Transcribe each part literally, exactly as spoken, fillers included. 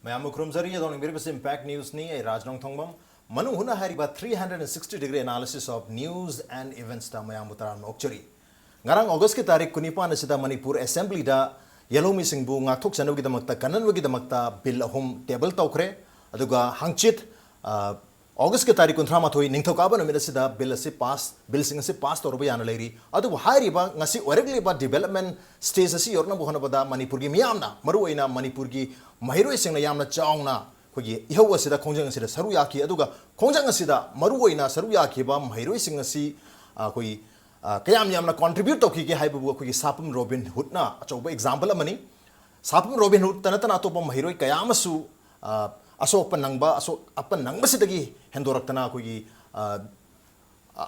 ꯃꯌꯥꯝꯕꯨ ꯈꯨꯔꯨꯝꯖꯔꯤ꯫ ꯑꯗꯣꯝꯅ ꯌꯦꯡꯕꯤꯔꯤꯕꯁꯤ Impact Newsꯅꯤ꯫ ꯑꯩ ꯔꯥꯖ ꯅꯣꯡꯊꯣꯡꯕꯝ꯫ ꯃꯅꯨꯡ ꯍꯨꯠꯅ ꯍꯥꯏꯔꯤꯕ three hundred sixty degree analysis of news and eventsꯇ ꯃꯌꯥꯝꯕꯨ ꯇꯔꯥꯝꯅ ꯑꯣꯛꯆꯔꯤ꯫ ꯉꯔꯥꯡ Augustꯀꯤ ꯇꯥꯔꯤꯛ ꯀꯨꯟꯅꯤꯄꯥꯟ ꯑꯁꯤꯗ ꯃꯅꯤꯄꯨꯔ Assemblyꯗ ꯌꯦꯜꯍꯧꯃꯤꯁꯤꯡꯕꯨ ꯉꯥꯛꯊꯣꯛꯆꯅꯕꯒꯤꯗꯃꯛꯇ, ꯀꯟꯅꯕꯒꯤꯗꯃꯛꯇ bill ꯑꯍꯨꯝ table ꯇꯧꯈ꯭ꯔꯦ꯫ ꯑꯗꯨꯒ ꯍꯪꯆꯤꯠ, ꯑ, Augustꯀꯤ ꯇꯥꯔꯤꯛ ꯀꯨꯟꯊ꯭ꯔꯥ ꯃꯥꯊꯣꯏ, ꯅꯤꯡꯊꯧꯀꯥꯕ ꯅꯨꯃꯤꯠ ꯑꯁꯤꯗ bill ꯑꯁꯤ pass, billꯁꯤꯡ ꯑꯁꯤ pass ꯇꯧꯔꯕ ꯌꯥꯅ ꯂꯩꯔꯤ꯫ ꯑꯗꯨꯕꯨ ꯍꯥꯏꯔꯤꯕ ꯉꯁꯤ ꯑꯣꯏꯔꯛꯂꯤꯕ development stage ꯑꯁꯤ ꯌꯧꯔꯛꯅꯕ ꯍꯣꯠꯅꯕꯗ ꯃꯅꯤꯄꯨꯔꯒꯤ ꯃꯤꯌꯥꯝꯅ, ꯃꯔꯨꯑꯣꯏꯅ ꯃꯅꯤꯄꯨꯔꯒꯤ ꯃꯍꯩꯔꯣꯏꯁꯤꯡꯅ ꯌꯥꯝꯅ ꯆꯥꯎꯅ ꯑꯩꯈꯣꯏꯒꯤ ꯏꯍꯧ ꯑꯁꯤꯗ, ꯈꯣꯡꯖꯪ ꯑꯁꯤꯗ ꯁꯔꯨꯛ ꯌꯥꯈꯤ꯫ ꯑꯗꯨꯒ ꯈꯣꯡꯖꯪ ꯑꯁꯤꯗ ꯃꯔꯨꯑꯣꯏꯅ ꯁꯔꯨꯛ ꯌꯥꯈꯤꯕ ꯃꯍꯩꯔꯣꯏꯁꯤꯡ ꯑꯁꯤ, ꯑ, ꯑꯩꯈꯣꯏꯒꯤ, ꯑ, ꯀꯌꯥꯝ ꯌꯥꯝꯅ contribute ꯇꯧꯈꯤꯒꯦ ꯍꯥꯏꯕꯕꯨ ꯑꯩꯈꯣꯏꯒꯤ ꯁꯥꯄꯝ ꯔꯣꯕꯤꯟ ꯍꯨꯗꯅ ꯑꯆꯧꯕ example ꯑꯃꯅꯤ꯫ ꯁꯥꯄꯝ ꯔꯣꯕꯤꯟ ꯍꯨꯗꯇ ꯅꯠꯇꯅ ꯑꯇꯣꯞꯄ ꯃꯍꯩꯔꯣꯏ ꯀꯌꯥ ꯑꯃꯁꯨ, ꯑ, ꯑꯁꯣꯛ ꯑꯄꯟ ꯅꯪꯕ, ꯑꯁꯣꯛ ꯑꯄꯟ ꯅꯪꯕꯁꯤꯗꯒꯤ ꯍꯦꯟꯗꯣꯔꯛꯇꯅ ꯑꯩꯈꯣꯏꯒꯤ, ꯑ,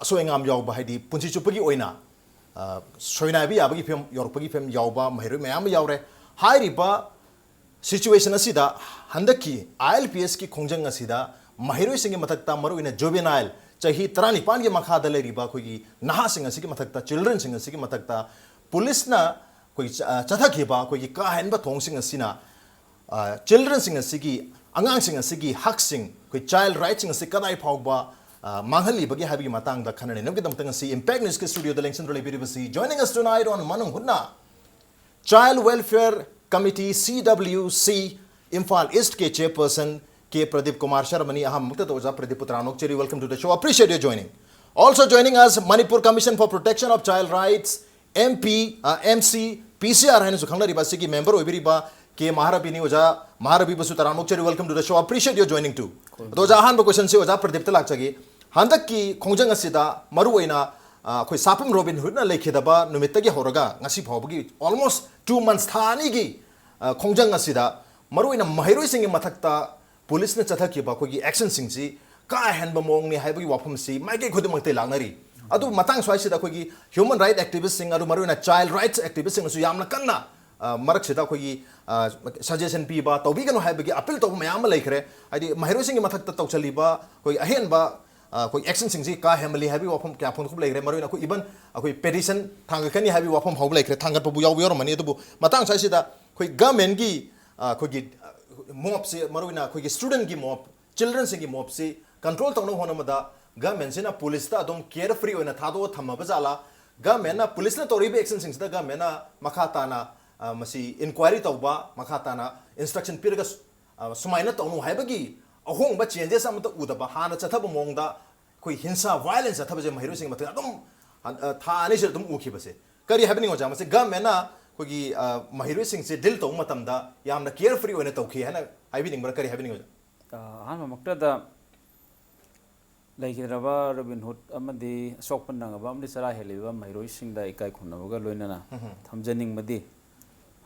ꯑꯁꯣꯏ ꯑꯉꯥꯝ ꯌꯥꯎꯕ, ꯍꯥꯏꯗꯤ ꯄꯨꯟꯁꯤ ꯆꯨꯞꯄꯒꯤ ꯑꯣꯏꯅ, ꯑ, ꯁꯣꯏꯅꯥꯏꯕ ꯌꯥꯕꯒꯤ ꯐꯤꯕꯝ ꯌꯧꯔꯛꯄꯒꯤ ꯐꯤꯕꯝ ꯌꯥꯎꯕ ꯃꯍꯩꯔꯣꯏ ꯃꯌꯥꯝ ꯑꯃ ꯌꯥꯎꯔꯦ꯫ ꯍꯥꯏꯔꯤꯕ situation ꯑꯁꯤꯗ ꯍꯟꯗꯛꯀꯤ ILPSꯀꯤ ꯈꯣꯡꯖꯪ ꯑꯁꯤꯗ ꯃꯍꯩꯔꯣꯏꯁꯤꯡꯒꯤ ꯃꯊꯛꯇ, ꯃꯔꯨꯑꯣꯏꯅ juvenile, ꯆꯍꯤ ꯇꯔꯥꯅꯤꯄꯥꯟꯒꯤ ꯃꯈꯥꯗ ꯂꯩꯔꯤꯕ ꯑꯩꯈꯣꯏꯒꯤ ꯅꯍꯥꯁꯤꯡ ꯑꯁꯤꯒꯤ ꯃꯊꯛꯇ, childrenꯁꯤꯡ ꯑꯁꯤꯒꯤ ꯃꯊꯛꯇ ꯄꯨꯂꯤꯁꯅ ꯑꯩꯈꯣꯏꯒꯤ ꯆ-, ꯑ, ꯆꯠꯊꯈꯤꯕ ꯑꯩꯈꯣꯏꯒꯤ ꯀꯥ ꯍꯦꯟꯕ ꯊꯧꯑꯣꯡꯁꯤꯡ ꯑꯁꯤꯅ, ꯑ, childrenꯁꯤꯡ ꯑꯁꯤꯒꯤ, ꯑꯉꯥꯡꯁꯤꯡ ꯑꯁꯤꯒꯤ ꯍꯛꯁꯤꯡ, ꯑꯩꯈꯣꯏ child rightꯁꯤꯡ ꯑꯁꯤ ꯀꯗꯥꯏ ꯐꯥꯎꯕ, ꯑ, ꯃꯥꯡꯍꯜꯂꯤꯕꯒꯦ ꯍꯥꯏꯕꯒꯤ ꯃꯇꯥꯡꯗ ꯈꯟꯅ ꯅꯩꯅꯕꯒꯤꯗꯃꯛꯇ ꯉꯁꯤ Impact Newsꯀꯤ studioꯗ ꯂꯦꯡꯁꯤꯟꯗꯨꯅ ꯂꯩꯕꯤꯔꯤꯕꯁꯤ, joining us tonight on ꯃꯅꯨꯡ ꯍꯨꯠꯅ, Child Welfare Committee, CWC, Imphal East ꯀꯤ chairperson K Pradeep Kumar Sharmani꯫ ꯑꯍꯥꯟꯕꯃꯛꯇꯗ ꯑꯣꯖꯥ ꯄ꯭ꯔꯗꯤꯞꯄꯨ ꯇꯔꯥꯝꯅ ꯑꯣꯛꯆꯔꯤ꯫ Welcome to the show. Appreciate your joining. Also joining us, Manipur Commission for Protection of Child Rights, MP, ꯑ, MC, PCR ꯍꯥꯏꯅꯁꯨ ꯈꯪꯅꯔꯤꯕ ꯑꯁꯤꯒꯤ member ꯑꯣꯏꯕꯤꯔꯤꯕ K ꯃꯍꯥꯔꯕꯤꯅꯤ꯫ ꯑꯣꯖꯥ ꯃꯍꯥꯔꯕꯤꯕꯨꯁꯨ ꯇꯔꯥꯝꯅ ꯑꯣꯛꯆꯔꯤ꯫ Welcome to the show. Appreciate your joining too. ꯑꯗꯣ ꯑꯣꯖꯥ, ꯑꯍꯥꯟꯕ questionꯁꯤ ꯑꯣꯖꯥ ꯄ꯭ꯔꯗꯤꯞꯇ ꯂꯥꯛꯆꯒꯦ꯫ ꯍꯟꯗꯛꯀꯤ ꯈꯣꯡꯖꯪ ꯑꯁꯤꯗ ꯃꯔꯨꯑꯣꯏꯅ, ꯑ, ꯑꯩꯈꯣꯏ ꯁꯥꯄꯝ ꯔꯣꯕꯤꯟ ꯍꯨꯗꯅ ꯂꯩꯈꯤꯗꯕ ꯅꯨꯃꯤꯠꯇꯒꯤ ꯍꯧꯔꯒ ꯉꯁꯤ ꯐꯥꯎꯕꯒꯤ almost two months, ꯊꯥ ꯑꯅꯤꯒꯤ, ꯑ, ꯈꯣꯡꯖꯪ ꯑꯁꯤꯗ ꯃꯔꯨꯑꯣꯏꯅ ꯃꯍꯩꯔꯣꯏꯁꯤꯡꯒꯤ ꯃꯊꯛꯇ ꯄꯨꯂꯤꯁꯅ ꯆꯠꯊꯈꯤꯕ ꯑꯩꯈꯣꯏꯒꯤ actionꯁꯤꯡꯁꯤ ꯀꯥ ꯍꯦꯟꯕ ꯃꯑꯣꯡꯅꯤ ꯍꯥꯏꯕꯒꯤ ꯋꯥꯐꯝꯁꯤ ꯃꯥꯏꯀꯩ ꯈꯨꯗꯤꯡꯃꯛꯇꯒꯤ ꯂꯥꯛꯅꯔꯤ꯫ ꯑꯗꯨ ꯃꯇꯥꯡ ꯁ꯭ꯋꯥꯏꯁꯤꯗ ꯑꯩꯈꯣꯏꯒꯤ human right activistꯁꯤꯡ, ꯑꯗꯨ ꯃꯔꯨꯑꯣꯏꯅ child rights activistꯁꯤꯡꯅꯁꯨ ꯌꯥꯝꯅ ꯀꯟꯅ, ꯑ, ꯃꯔꯛꯁꯤꯗ ꯑꯩꯈꯣꯏꯒꯤ, ꯑ, suggestion ꯄꯤꯕ, ꯇꯧꯕꯤꯒꯅꯨ ꯍꯥꯏꯕꯒꯤ appeal ꯇꯧꯕ ꯃꯌꯥꯝ ꯑꯃ ꯂꯩꯈ꯭ꯔꯦ꯫ ꯍꯥꯏꯗꯤ ꯃꯍꯩꯔꯣꯏꯁꯤꯡꯒꯤ ꯃꯊꯛꯇ ꯇꯧꯁꯤꯜꯂꯤꯕ ꯑꯩꯈꯣꯏꯒꯤ ꯑꯍꯦꯟꯕ, ꯑ, ꯑꯩꯈꯣꯏ actionꯁꯤꯡꯁꯤ ꯀꯥ ꯍꯦꯟꯃꯜꯂꯤ ꯍꯥꯏꯕꯒꯤ ꯋꯥꯐꯝ ꯀꯌꯥ ꯐꯣꯡꯗꯣꯛꯄ ꯂꯩꯈ꯭ꯔꯦ꯫ ꯃꯔꯨꯑꯣꯏꯅ ꯑꯩꯈꯣꯏ even ꯑꯩꯈꯣꯏ petition ꯊꯥꯡꯒꯠꯀꯅꯤ ꯍꯥꯏꯕꯒꯤ ꯋꯥꯐꯝ ꯍꯧꯕ ꯂꯩꯈ꯭ꯔꯦ, ꯊꯥꯡꯒꯠꯄꯕꯨ ꯌꯥꯎꯕ ꯌꯥꯎꯔꯝꯃꯅꯤ꯫ ꯑꯗꯨꯕꯨ ꯃꯇꯥꯡ ꯁ꯭ꯋꯥꯏꯁꯤꯗ ꯑꯩꯈꯣꯏ governmentꯀꯤ, ꯑ, ꯑꯩꯈꯣꯏꯒꯤ, ꯑ, ꯃꯣꯞꯁꯤ, ꯃꯔꯨꯑꯣꯏꯅ ꯑꯩꯈꯣꯏꯒꯤ ꯁ꯭ꯇꯨꯗꯦꯟꯒꯤ ꯃꯣꯞ, ꯆꯤꯜꯗ꯭ꯔꯦꯟꯁꯤꯡꯒꯤ ꯃꯣꯞꯁꯤ ꯀꯟꯇ꯭ꯔꯣꯜ ꯇꯧꯅꯕ ꯍꯣꯠꯅꯕꯗ ꯒꯃꯦꯟꯁꯤꯅ ꯄꯨꯂꯤꯁꯇ ꯑꯗꯨꯝ ꯀꯤꯌꯔ ꯐ꯭ꯔꯤ ꯑꯣꯏꯅ ꯊꯥꯗꯣꯛꯑ ꯊꯝꯃꯕ ꯖꯥꯠꯂꯥ? ꯒꯃꯦꯟꯅ, ꯄꯨꯂꯤꯁꯅ ꯇꯧꯔꯤꯕ ꯑꯦꯛꯁꯟꯁꯤꯡꯁꯤꯗ ꯒꯃꯦꯟꯅ ꯃꯈꯥ ꯇꯥꯅ, ꯑ, ꯃꯁꯤ ꯏꯟꯀ꯭ꯋꯥꯏꯔꯤ ꯇꯧꯕ, ꯃꯈꯥ ꯇꯥꯅ ꯏꯟꯁꯇ꯭ꯔꯛꯁꯟ ꯄꯤꯔꯒ, ꯑ, ꯁꯨꯃꯥꯏꯅ ꯇꯧꯅꯨ ꯍꯥꯏꯕꯒꯤ ꯑꯍꯣꯡꯕ, ꯆꯦꯟꯖꯦꯁ ꯑꯃꯠꯇ ꯎꯗꯕ, ꯍꯥꯟꯅ ꯆꯠꯊꯕ ꯃꯑꯣꯡꯗ ꯑꯩꯈꯣꯏ ꯍꯤꯡꯁꯥ, ꯚꯥꯏꯑꯣꯂꯦꯟꯁ ꯆꯠꯊꯕꯁꯦ ꯃꯍꯩꯔꯣꯏꯁꯤꯡꯒꯤ ꯃꯇꯨꯡꯗ ꯑꯗꯨꯝ, ꯑ, ꯊꯥ ꯑꯅꯤꯁꯤꯗ ꯑꯗꯨꯝ ꯎꯈꯤꯕꯁꯦ꯫ ꯀꯔꯤ ꯍꯥꯏꯕꯤꯅꯤꯡꯉꯤ ꯑꯣꯖꯥ? ꯃꯁꯤ ꯒꯃꯦꯟꯅ ꯑꯩꯈꯣꯏꯒꯤ, ꯑ, ꯃꯍꯩꯔꯣꯏꯁꯤꯡꯁꯦ ꯗꯤꯜ ꯇꯧꯕ ꯃꯇꯝꯗ ꯌꯥꯝꯅ ꯀꯤꯌꯔ ꯐ꯭ꯔꯤ ꯑꯣꯏꯅ ꯇꯧꯈꯤ ꯍꯥꯏꯅ ꯍꯥꯏꯕꯤꯅꯤꯡꯕ꯭ꯔꯥ? ꯀꯔꯤ ꯍꯥꯏꯕꯤꯅꯤꯡꯉꯤ ꯑꯣꯖꯥ? ꯑ, ꯑꯍꯥꯟꯕꯃꯛꯇꯗ ꯂꯩꯈꯤꯗ꯭ꯔꯕ ꯔꯣꯕꯤꯟ ꯍꯨꯗ ꯑꯃꯗꯤ ꯑꯁꯣꯛꯄ ꯅꯪꯉꯕ ꯑꯃꯗꯤ ꯆꯔꯥ ꯍꯦꯜꯂꯤꯕ ꯃꯍꯩꯔꯣꯏꯁꯤꯡꯗ ꯏꯀꯥꯏ ꯈꯨꯝꯅꯕꯒ ꯂꯣꯏꯅꯅ ꯎꯝ꯫ ꯊꯝꯖꯅꯤꯡꯕꯗꯤ,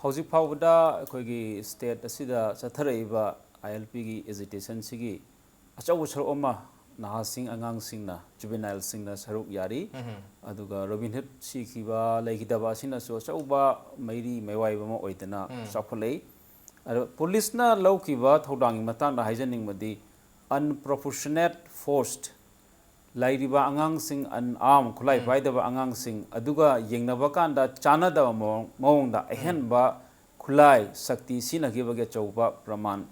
ꯍꯧꯖꯤꯛ ꯐꯥꯎꯕꯗ ꯑꯩꯈꯣꯏꯒꯤ ꯁ꯭ꯇꯦꯠ ꯑꯁꯤꯗ ꯆꯠꯊꯔꯛꯏꯕ ꯑꯥꯏ ꯑꯦꯜ ꯄꯤꯒꯤ ꯑꯦꯖꯤꯇꯦꯁꯟꯁꯤꯒꯤ ꯑꯆꯧꯕ ꯁꯔꯨꯛ ꯑꯃ ꯅꯍꯥꯁꯤꯡ, ꯑꯉꯥꯡꯁꯤꯡꯅ, ꯖꯨꯕꯦꯅꯥꯏꯜꯁꯤꯡꯅ ꯁꯔꯨꯛ ꯌꯥꯔꯤ꯫ ꯎꯝ꯫ ꯑꯗꯨꯒ ꯔꯣꯕꯤꯟ ꯍꯨꯗ ꯁꯤꯈꯤꯕ, ꯂꯩꯈꯤꯗꯕ ꯑꯁꯤꯅꯁꯨ ꯑꯆꯧꯕ ꯃꯩꯔꯤ ꯃꯩꯋꯥꯏꯕ ꯑꯃ ꯑꯣꯏꯗꯅ ꯎꯝ꯫ ꯆꯥꯎꯈꯠꯂꯛꯏ꯫ ꯑꯗꯣ ꯄꯨꯂꯤꯁꯅ ꯂꯧꯈꯤꯕ ꯊꯧꯗꯥꯡꯒꯤ ꯃꯇꯥꯡꯗ ꯍꯥꯏꯖꯅꯤꯡꯕꯗꯤ, ꯑꯟꯄ꯭ꯔꯣꯄꯣꯔꯁꯅꯦꯠ ꯐꯣꯔꯁ, ꯂꯩꯔꯤꯕ ꯑꯉꯥꯡꯁꯤꯡ, ꯑꯟꯑꯥꯔꯝ, ꯈꯨꯠꯂꯥꯏ ꯎꯝ꯫ ꯄꯥꯏꯗꯕ ꯑꯉꯥꯡꯁꯤꯡ ꯑꯗꯨꯒ ꯌꯦꯡꯅꯕ ꯀꯥꯟꯗ ꯆꯥꯟꯅꯗꯕ ꯃꯑꯣꯡ-, ꯃꯑꯣꯡꯗ ꯎꯝ꯫ ꯑꯍꯦꯟꯕ ꯈꯨꯠꯂꯥꯏ, ꯁꯛꯇꯤ ꯁꯤꯖꯤꯟꯅꯈꯤꯕꯒꯤ ꯑꯆꯧꯕ ꯄ꯭ꯔꯃꯥꯟ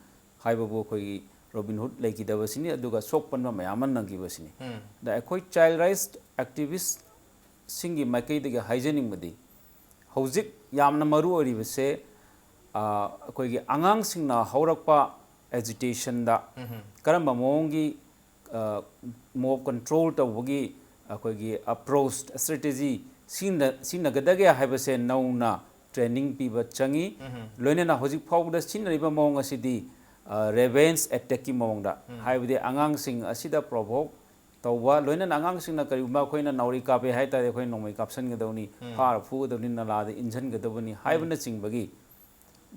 ꯍꯥꯏꯕꯕꯨ ꯑꯩꯈꯣꯏꯒꯤ ꯔꯣꯕꯤꯟ ꯍꯨꯗ ꯂꯩꯈꯤꯗꯕꯁꯤꯅꯤ, ꯑꯗꯨꯒ ꯁꯣꯛꯄꯟꯕ ꯃꯌꯥꯝ ꯑꯃ ꯅꯪꯈꯤꯕꯁꯤꯅꯤ꯫ ꯎꯝ꯫ ꯑꯗ ꯑꯩꯈꯣꯏ ꯆꯥꯏꯜ ꯔꯥꯏꯠꯁ ꯑꯦꯛꯇꯤꯚꯤꯁꯁꯤꯡꯒꯤ ꯃꯥꯏꯀꯩꯗꯒꯤ ꯍꯥꯏꯖꯅꯤꯡꯕꯗꯤ, ꯍꯧꯖꯤꯛ ꯌꯥꯝꯅ ꯃꯔꯨ ꯑꯣꯏꯔꯤꯕꯁꯦ, ꯑ, ꯑꯩꯈꯣꯏꯒꯤ ꯑꯉꯥꯡꯁꯤꯡꯅ ꯍꯧꯔꯛꯄ ꯑꯦꯖꯤꯇꯦꯁꯟꯗ ꯎꯝ꯫ ꯀꯔꯝꯕ ꯃꯑꯣꯡꯒꯤ, ꯑ, ꯃꯣꯞ ꯀꯟꯇ꯭ꯔꯣꯜ ꯇꯧꯕꯒꯤ ꯑꯩꯈꯣꯏꯒꯤ ꯑꯦꯄ꯭ꯔꯣꯆ, ꯁ꯭ꯇ꯭ꯔꯦꯇꯦꯖꯤ ꯁꯤꯖꯤꯟꯅ-, ꯁꯤꯖꯤꯟꯅꯒꯗꯒꯦ ꯍꯥꯏꯕꯁꯦ ꯅꯧꯅ ꯇ꯭ꯔꯦꯅꯤꯡ ꯄꯤꯕ ꯆꯪꯉꯤ꯫ ꯎꯝ꯫ ꯂꯣꯏꯅꯅ ꯍꯧꯖꯤꯛ ꯐꯥꯎꯕꯗ ꯁꯤꯖꯤꯟꯅꯔꯤꯕ ꯃꯑꯣꯡ ꯑꯁꯤꯗꯤ, ꯑ, ꯔꯦꯚꯦꯟꯖ ꯑꯦꯇꯦꯛꯀꯤ ꯃꯑꯣꯡꯗ, ꯎꯝ꯫ ꯍꯥꯏꯕꯗꯤ ꯑꯉꯥꯡꯁꯤꯡ ꯑꯁꯤꯗ ꯄ꯭ꯔꯣꯚꯣꯛ ꯇꯧꯕ, ꯂꯣꯏꯅꯅ ꯑꯉꯥꯡꯁꯤꯡꯅ ꯀꯔꯤꯒꯨꯝꯕ ꯑꯩꯈꯣꯏꯅ ꯅꯥꯎꯔꯤ ꯀꯥꯞꯄꯦ ꯍꯥꯏ ꯇꯥꯔꯗꯤ ꯑꯩꯈꯣꯏ ꯅꯣꯡꯃꯩ ꯀꯥꯞꯁꯤꯟꯒꯗꯕꯅꯤ, ꯎꯝ꯫ ꯐꯥꯔ ꯐꯨꯒꯗꯕꯅꯤ, ꯅꯂꯥꯗ ꯏꯟꯁꯤꯟꯒꯗꯕꯅꯤ ꯎꯝ꯫ ꯍꯥꯏꯕꯅꯆꯤꯡꯕꯒꯤ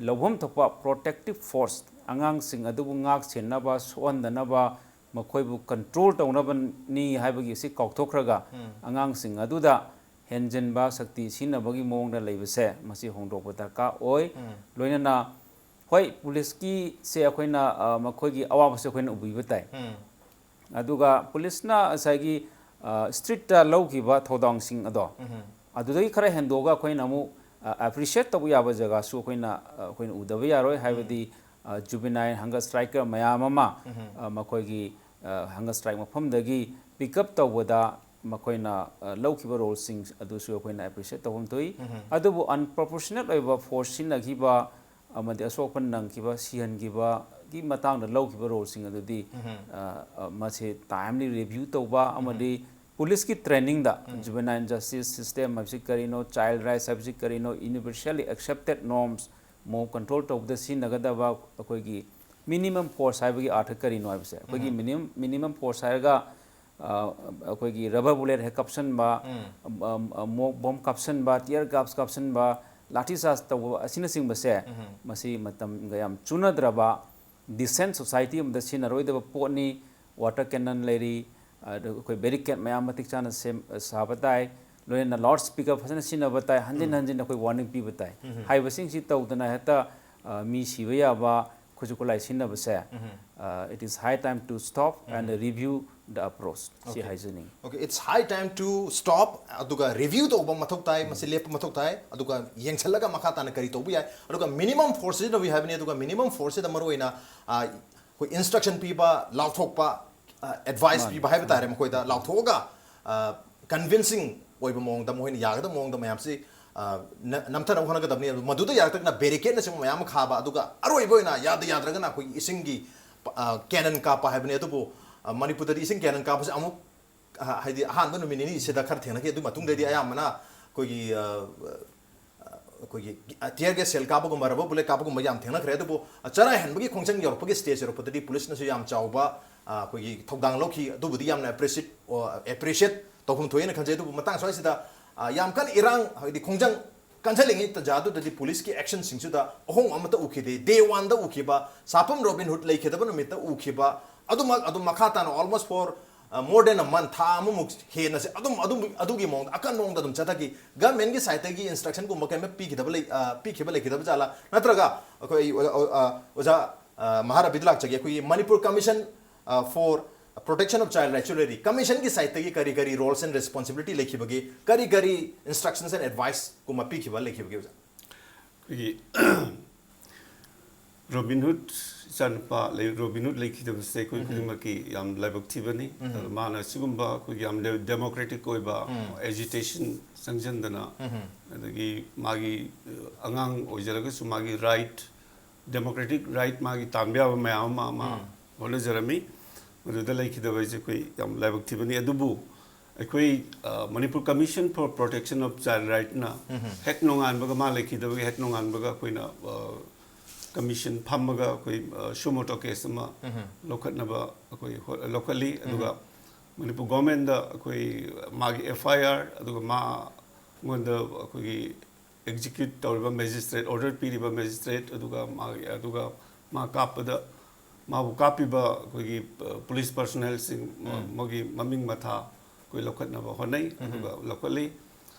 ꯂꯧꯐꯝ ꯊꯣꯛꯄ ꯄ꯭ꯔꯣꯇꯦꯛꯇꯤꯞ ꯐꯣꯔꯁ, ꯑꯉꯥꯡꯁꯤꯡ ꯑꯗꯨꯕꯨ ꯉꯥꯛ ꯁꯦꯟꯅꯕ, ꯁꯣꯛꯍꯟꯗꯅꯕ, ꯃꯈꯣꯏꯕꯨ ꯀꯟꯇ꯭ꯔꯣꯜ ꯇꯧꯅꯕꯅꯤ ꯍꯥꯏꯕꯒꯤ ꯑꯁꯤ ꯀꯥꯎꯊꯣꯛꯈ꯭ꯔꯒ, ꯎꯝ꯫ ꯑꯉꯥꯡꯁꯤꯡ ꯑꯗꯨꯗ ꯍꯦꯟꯖꯤꯟꯕ ꯁꯛꯇꯤ ꯁꯤꯖꯤꯟꯅꯕꯒꯤ ꯃꯑꯣꯡꯗ ꯂꯩꯕꯁꯦ, ꯃꯁꯤ ꯍꯣꯡꯗꯣꯛꯄ ꯗꯔꯀꯥꯔ ꯑꯣꯏ꯫ ꯎꯝ꯫ ꯂꯣꯏꯅꯅ, ꯍꯣꯏ, ꯄꯨꯂꯤꯁꯀꯤꯁꯦ ꯑꯩꯈꯣꯏꯅ, ꯑ, ꯃꯈꯣꯏꯒꯤ ꯑꯋꯥꯕꯁꯦ ꯑꯩꯈꯣꯏꯅ ꯎꯕꯤꯕ ꯇꯥꯏ꯫ ꯎꯝ꯫ ꯑꯗꯨꯒ ꯄꯨꯂꯤꯁꯅ ꯉꯁꯥꯏꯒꯤ, ꯑ, ꯁ꯭ꯇ꯭ꯔꯤꯠꯇ ꯂꯧꯈꯤꯕ ꯊꯧꯗꯥꯡꯁꯤꯡ ꯑꯗꯣ, ꯎꯝ꯫ ꯑꯗꯨꯗꯒꯤ ꯈꯔ ꯍꯦꯟꯗꯣꯛꯑꯒ ꯑꯩꯈꯣꯏꯅ ꯑꯃꯨꯛ, ꯑ, ꯑꯦꯄ꯭ꯔꯤꯁꯤꯌꯦꯠ ꯇꯧꯕ ꯌꯥꯕ ꯖꯒꯥꯁꯨ ꯑꯩꯈꯣꯏꯅ, ꯑ, ꯑꯩꯈꯣꯏꯅ ꯎꯗꯕ ꯌꯥꯔꯣꯏ꯫ ꯍꯥꯏꯕꯗꯤ, ꯎꯝ꯫ ꯖꯨꯕꯤꯅꯥꯏꯜ ꯍꯪꯒꯔ ꯁ꯭ꯇ꯭ꯔꯥꯏꯀꯔ ꯃꯌꯥꯝ ꯑꯃ ꯑ, ꯃꯈꯣꯏꯒꯤ ꯍꯪꯒꯔ ꯁ꯭ꯇ꯭ꯔꯥꯏꯛ ꯃꯐꯝꯗꯒꯤ ꯄꯤꯛ ꯑꯞ ꯇꯧꯕꯗ ꯃꯈꯣꯏꯅ ꯑ, ꯂꯧꯈꯤꯕ ꯔꯣꯜꯁꯤꯡ ꯑꯗꯨꯁꯨ ꯑꯩꯈꯣꯏꯅ ꯑꯦꯄ꯭ꯔꯤꯁꯤꯌꯦꯠ ꯇꯧꯐꯝ ꯊꯣꯛꯏ꯫ ꯑꯗꯨꯕꯨ ꯑꯟꯄ꯭ꯔꯣꯄꯣꯔꯁꯅꯦꯠ ꯑꯣꯏꯕ ꯐꯣꯔꯁ ꯁꯤꯖꯤꯟꯅꯈꯤꯕ ꯑꯃꯗꯤ ꯑꯁꯣꯛ ꯑꯄꯟ ꯅꯪꯈꯤꯕ, ꯁꯤꯍꯟꯈꯤꯕꯒꯤ ꯃꯇꯥꯡꯗ ꯂꯧꯈꯤꯕ ꯔꯣꯜꯁꯤꯡ ꯑꯗꯨꯗꯤ ꯑ, ꯑ, ꯃꯁꯤ ꯇꯥꯏꯝꯂꯤ ꯔꯤꯚ꯭ꯌꯨ ꯇꯧꯕ ꯑꯃꯗꯤ ꯄꯨꯂꯤꯁꯀꯤ ꯇ꯭ꯔꯦꯅꯤꯡꯗ ꯖꯨꯕꯦꯅꯥꯏꯜ ꯖꯁꯇꯤꯁ ꯁꯤꯁꯇꯦꯝ ꯍꯥꯏꯕꯁꯤ ꯀꯔꯤꯅꯣ, ꯆꯥꯏꯜ ꯔꯥꯏꯠꯁ ꯍꯥꯏꯕꯁꯤ ꯀꯔꯤꯅꯣ, ꯌꯨꯅꯤꯚꯔꯁꯦꯜꯂꯤ ꯑꯦꯛꯁꯦꯞꯇꯦꯠ ꯅꯣꯔꯝꯁ ꯃꯣꯕ ꯀꯟꯇ꯭ꯔꯣꯜ ꯇꯧꯕꯗ ꯁꯤꯖꯤꯟꯅꯒꯗꯕ ꯑꯩꯈꯣꯏꯒꯤ ꯃꯤꯅꯤꯃꯝ ꯐꯣꯔꯁ ꯍꯥꯏꯕꯒꯤ ꯑꯥꯔꯊ ꯀꯔꯤꯅꯣ ꯍꯥꯏꯕꯁꯦ꯫ ꯑꯩꯈꯣꯏꯒꯤ ꯃꯤꯅꯤꯃꯝ, ꯃꯤꯅꯤꯃꯝ ꯐꯣꯔꯁ ꯍꯥꯏꯔꯒ ꯑ, ꯑꯩꯈꯣꯏꯒꯤ ꯔꯕꯔ ꯕꯨꯂꯦꯠ ꯍꯦꯛ ꯀꯥꯞꯁꯟꯕ, ꯎꯝ꯫ ꯑ, ꯑ, ꯃꯣꯛ ꯕꯣꯝ ꯀꯥꯞꯁꯟꯕ, ꯇꯤꯌꯔ ꯒꯥꯁ ꯀꯥꯞꯁꯟꯕ, ꯂꯥꯊꯤ ꯆꯥꯔꯖ ꯇꯧꯕ ꯑꯁꯤꯅꯆꯤꯡꯕꯁꯦ, ꯎꯝ꯫ ꯃꯁꯤ ꯃꯇꯝꯒ ꯌꯥꯝ ꯆꯨꯅꯗ꯭ꯔꯕ, ꯗꯤꯁꯦꯟꯠ ꯁꯣꯁꯥꯏꯇꯤ ꯑꯃꯗ ꯁꯤꯖꯤꯟꯅꯔꯣꯏꯗꯕ ꯄꯣꯠꯅꯤ꯫ ꯋꯥꯇꯔ ꯀꯦꯅꯟ ꯂꯩꯔꯤ, ꯑꯗꯨ ꯑꯩꯈꯣꯏ ꯕꯦꯔꯤꯀꯦꯠ ꯃꯌꯥꯝ ꯃꯇꯤꯛ ꯆꯥꯅ ꯁꯦꯝ-, ꯁꯥꯕ ꯇꯥꯏ, ꯂꯣꯏꯅꯅ ꯂꯥꯎꯗ ꯁ꯭ꯄꯤꯀꯔ ꯐꯖꯅ ꯁꯤꯖꯤꯟꯅꯕ ꯇꯥꯏ, ꯍꯟꯖꯤꯟ ꯎꯝ꯫ ꯍꯟꯖꯤꯟ ꯑꯩꯈꯣꯏ ꯋꯥꯔꯅꯤꯡ ꯄꯤꯕ ꯇꯥꯏ꯫ ꯎꯝ꯫ ꯍꯥꯏꯕꯁꯤꯡꯁꯤ ꯇꯧꯗꯅ ꯍꯦꯛꯇ, ꯑ, ꯃꯤ ꯁꯤꯕ ꯌꯥꯕ, ꯈꯨꯠꯁꯨ ꯈꯨꯠꯂꯥꯏ ꯁꯤꯖꯤꯟꯅꯕꯁꯦ, ꯎꯝ꯫ ꯑ, it is high time to stop and um. review the approach꯫ ꯁꯤ Okay꯫ ꯍꯥꯏꯖꯅꯤꯡꯉꯤ꯫ Okay, it's high time to stop, ꯑꯗꯨꯒ ꯔꯤꯚ꯭ꯌꯨ ꯇꯧꯕ ꯃꯊꯧ ꯇꯥꯏ, ꯃꯁꯤ ꯎꯝ꯫ ꯂꯦꯞꯄ ꯃꯊꯧ ꯇꯥꯏ, ꯑꯗꯨꯒ ꯌꯦꯡꯁꯤꯜꯂꯒ ꯃꯈꯥ ꯇꯥꯅ ꯀꯔꯤ ꯇꯧꯕ ꯌꯥꯏ, ꯑꯗꯨꯒ ꯃꯤꯅꯤꯃꯝ ꯐꯣꯔꯁ ꯁꯤꯖꯤꯟꯅꯕꯤꯌꯨ ꯍꯥꯏꯕꯅꯤ, ꯑꯗꯨꯒ ꯃꯤꯅꯤꯃꯝ ꯐꯣꯔꯁꯁꯤꯗ ꯃꯔꯨꯑꯣꯏꯅ, ꯑ, ꯑꯩꯈꯣꯏ ꯏꯟꯁꯇ꯭ꯔꯛꯁꯟ ꯄꯤꯕ, ꯂꯥꯎꯊꯣꯛꯄ, ꯑ, ꯑꯦꯗꯚꯥꯏꯁ ꯃꯥꯅꯤ꯫ ꯄꯤꯕ ꯍꯥꯏꯕ ꯇꯥꯔꯦ, ꯃꯈꯣꯏꯗ ꯂꯥꯎꯊꯣꯛꯑꯒ, ꯑ, ꯀꯟꯚꯤꯟꯁꯤꯡ ꯑꯣꯏꯕ ꯃꯑꯣꯡꯗ, ꯃꯈꯣꯏꯅ ꯌꯥꯒꯗꯕ ꯃꯑꯣꯡꯗ ꯃꯌꯥꯝꯁꯤ, ꯑ, ꯅ-, ꯅꯝꯊꯅꯕ ꯍꯣꯠꯅꯒꯗꯕꯅꯤ꯫ ꯑꯗꯨ ꯃꯗꯨꯗ ꯌꯥꯔꯛꯇ꯭ꯔꯒꯅ ꯕꯦꯔꯤꯀꯦꯠꯅꯆꯤꯡꯕ ꯃꯌꯥꯝ ꯑꯃ ꯈꯥꯕ, ꯑꯗꯨꯒ ꯑꯔꯣꯏꯕ ꯑꯣꯏꯅ ꯌꯥꯗ ꯌꯥꯗ꯭ꯔꯒꯅ ꯑꯩꯈꯣꯏꯒꯤ ꯏꯁꯤꯡꯒꯤ, ꯑ, ꯀꯦꯅꯟ ꯀꯥꯞꯄ ꯍꯥꯏꯕꯅꯤ꯫ ꯑꯗꯨꯕꯨ, ꯑ, ꯃꯅꯤꯄꯨꯔꯗꯗꯤ ꯏꯁꯤꯡ ꯀꯦꯅꯟ ꯀꯥꯞꯄꯁꯦ ꯑꯃꯨꯛ, ꯑ, ꯍꯥꯏꯗꯤ ꯑꯍꯥꯟꯕ ꯅꯨꯃꯤꯠ ꯅꯤꯅꯤꯁꯤꯗ ꯈꯔ ꯊꯦꯡꯅꯈꯤ꯫ ꯑꯗꯨꯒꯤ ꯃꯇꯨꯡꯗꯩꯗꯤ ꯑꯌꯥꯝꯕꯅ ꯑꯩꯈꯣꯏꯒꯤ, ꯑ, ꯑꯩꯈꯣꯏꯒꯤ, ꯑ, ꯇꯤꯌꯔ ꯒꯦꯁ ꯁꯦꯜ ꯀꯥꯞꯄꯒꯨꯝꯕ, ꯔꯕꯔ ꯕꯨꯂꯦꯠ ꯀꯥꯞꯄꯒꯨꯝꯕ ꯌꯥꯝ ꯊꯦꯡꯅꯈ꯭ꯔꯦ꯫ ꯑꯗꯨꯕꯨ, ꯑ, ꯆꯔꯥꯏꯍꯟꯕꯒꯤ ꯈꯣꯡꯖꯪ ꯌꯧꯔꯛꯄꯒꯤ ꯁ꯭ꯇꯦꯖ ꯌꯧꯔꯛꯄꯗꯗꯤ ꯄꯨꯂꯤꯁꯅꯁꯨ ꯌꯥꯝ ꯆꯥꯎꯕ, ꯑ, ꯑꯩꯈꯣꯏꯒꯤ ꯊꯧꯗꯥꯡ ꯂꯧꯈꯤ꯫ ꯑꯗꯨꯕꯨꯗꯤ ꯌꯥꯝꯅ ꯑꯦꯄ꯭ꯔꯤꯁꯤꯌꯦꯠ, ꯑ, ꯑꯦꯄ꯭ꯔꯤꯁꯤꯌꯦꯠ ꯇꯧꯐꯝ ꯊꯣꯛꯑꯦꯅ ꯈꯟꯖꯩ꯫ ꯑꯗꯨꯕꯨ ꯃꯇꯥꯡ ꯁ꯭ꯋꯥꯏꯁꯤꯗ, ꯑ, ꯌꯥꯝ ꯀꯟꯅ ꯏꯔꯥꯡ, ꯍꯥꯏꯗꯤ ꯈꯣꯡꯖꯪ ꯀꯟꯖꯜꯂꯤꯉꯩ ꯇꯟꯖꯥꯗꯨꯗꯗꯤ ꯄꯨꯂꯤꯁꯀꯤ ꯑꯦꯛꯁꯟꯁꯤꯡꯁꯤꯗ ꯑꯍꯣꯡꯕ ꯑꯃꯠꯇ ꯎꯈꯤꯗꯦ꯫ ꯗꯦ ꯋꯥꯟꯗ ꯎꯈꯤꯕ, ꯁꯥꯄꯝ ꯔꯣꯕꯤꯟ ꯍꯨꯗ ꯂꯩꯈꯤꯗꯕ ꯅꯨꯃꯤꯠꯇ ꯎꯈꯤꯕ, ꯑꯗꯨꯃꯛ ꯑꯗꯨꯝ ꯃꯈꯥ ꯇꯥꯅ almost for, ꯑ, more than a month, ꯊꯥ ꯑꯃꯃꯨꯛ ꯍꯦꯟꯅꯁꯦ ꯑꯗꯨꯝ, ꯑꯗꯨꯝ, ꯑꯗꯨꯒꯤ ꯃꯑꯣꯡꯗ, ꯑꯀꯟꯕ ꯃꯑꯣꯡꯗ ꯑꯗꯨꯝ ꯆꯠꯊꯈꯤ꯫ ꯒꯚꯔꯟꯃꯦꯟꯠꯀꯤ ꯁꯥꯏꯠꯇꯒꯤ ꯏꯟꯁꯇ꯭ꯔꯛꯁꯟꯒꯨꯝꯕ ꯀꯩꯝꯇ ꯄꯤꯈꯤꯗꯕ ꯂꯩ-, ꯑ, ꯄꯤꯈꯤꯕ ꯂꯩꯈꯤꯗꯕ ꯖꯥꯠꯂꯥ? ꯅꯠꯇ꯭ꯔꯒ ꯑꯩꯈꯣꯏ, ꯑ, ꯑ, ꯑ, ꯑꯣꯖꯥ, ꯑ, ꯃꯍꯥꯔꯕꯤꯗ ꯂꯥꯛꯆꯒꯦ꯫ ꯑꯩꯈꯣꯏꯒꯤ ꯃꯅꯤꯄꯨꯔ ꯀꯃꯤꯁꯟ, ꯑ, for Protection of Child Rights ꯁꯨ ꯂꯩꯔꯤ꯫ ꯀꯃꯤꯁꯟꯒꯤ ꯁꯥꯏꯠꯇꯒꯤ ꯀꯔꯤ ꯀꯔꯤ roles and responsibility ꯂꯩꯈꯤꯕꯒꯦ? ꯀꯔꯤ ꯀꯔꯤ instructions and advice ꯀꯨꯝꯕ ꯄꯤꯈꯤꯕ ꯂꯩꯈꯤꯕꯒꯦ, ꯑꯣꯖꯥ? ꯑꯩꯈꯣꯏꯒꯤ ꯔꯣꯕꯤꯟ ꯍꯨꯗ ꯏꯆꯥꯅꯨꯄꯥ ꯂꯩ, ꯔꯣꯕꯤꯟ ꯍꯨꯗ ꯂꯩꯈꯤꯗꯕꯁꯦ ꯑꯩꯈꯣꯏ ꯈꯨꯗꯤꯡꯃꯛꯀꯤ ꯌꯥꯝ ꯂꯥꯏꯕꯛ ꯊꯤꯕꯅꯤ꯫ ꯑꯗꯣ ꯃꯥꯅ ꯁꯤꯒꯨꯝꯕ ꯑꯩꯈꯣꯏꯒꯤ ꯌꯥꯝ ꯗꯦ-, ꯗꯦꯃꯣꯀ꯭ꯔꯦꯇꯤꯛ ꯑꯣꯏꯕ ꯑꯦꯖꯤꯇꯦꯁꯟ ꯆꯪꯁꯤꯟꯗꯅ, ꯑꯗꯒꯤ ꯃꯥꯒꯤ, ꯑ, ꯑꯉꯥꯡ ꯑꯣꯏꯖꯔꯒꯁꯨ ꯃꯥꯒꯤ ꯔꯥꯏꯠ, ꯗꯦꯃꯣꯀ꯭ꯔꯦꯇꯤꯛ ꯔꯥꯏꯠ ꯃꯥꯒꯤ ꯇꯥꯟꯕ ꯌꯥꯕ ꯃꯌꯥꯝ ꯑꯃ ꯃꯥ ꯍꯣꯠꯅꯖꯔꯝꯃꯤ꯫ ꯃꯗꯨꯗ ꯂꯩꯈꯤꯗꯕ ꯍꯥꯏꯁꯦ ꯑꯩꯈꯣꯏ ꯌꯥꯝ ꯂꯥꯏꯕꯛ ꯊꯤꯕꯅꯤ꯫ ꯑꯗꯨꯕꯨ ꯑꯩꯈꯣꯏ, ꯑ, Manipur Commission for Protection of Child Right ꯅ ꯍꯦꯛ ꯅꯣꯡꯉꯥꯟꯕꯒ, ꯃꯥ ꯂꯩꯈꯤꯗꯕꯒꯤ ꯍꯦꯛ ꯅꯣꯡꯉꯥꯟꯕꯒ ꯑꯩꯈꯣꯏꯅ, ꯑ, ꯀꯃꯤꯁꯟ ꯐꯝꯃꯒ ꯑꯩꯈꯣꯏ, ꯑ, suo motu case ꯑꯃ ꯂꯧꯈꯠꯅꯕ ꯑꯩꯈꯣꯏ ꯍꯣ-, ꯂꯧꯈꯠꯂꯤ꯫ ꯑꯗꯨꯒ ꯃꯅꯤꯄꯨꯔ ꯒꯣꯔꯃꯦꯟꯗ ꯑꯩꯈꯣꯏ ꯃꯥꯒꯤ F I R, ꯑꯗꯨꯒ ꯃꯉꯣꯟꯗ ꯑꯩꯈꯣꯏꯒꯤ ꯑꯦꯛꯖꯤꯀ꯭ꯌꯨꯠ ꯇꯧꯔꯤꯕ ꯃꯦꯖꯤꯁꯇ꯭ꯔꯦꯠ, ꯑꯣꯔꯗꯔ ꯄꯤꯔꯤꯕ ꯃꯦꯖꯤꯁꯇ꯭ꯔꯦꯠ, ꯑꯗꯨꯒ ꯃꯥꯒꯤ, ꯑꯗꯨꯒ ꯃꯥ ꯀꯥꯞꯄꯗ, ꯃꯥꯕꯨ ꯀꯥꯞꯄꯤꯕ ꯑꯩꯈꯣꯏꯒꯤ, ꯑ, ꯄꯨꯂꯤꯁ ꯄꯔꯁꯣꯅꯦꯜꯁꯤꯡ, ꯃ-, ꯃꯣꯏꯒꯤ ꯃꯃꯤꯡ ꯃꯊꯥ ꯑꯩꯈꯣꯏ ꯂꯧꯈꯠꯅꯕ ꯍꯣꯠꯅꯩ, ꯑꯗꯨꯒ ꯂꯧꯈꯠꯂꯤ꯫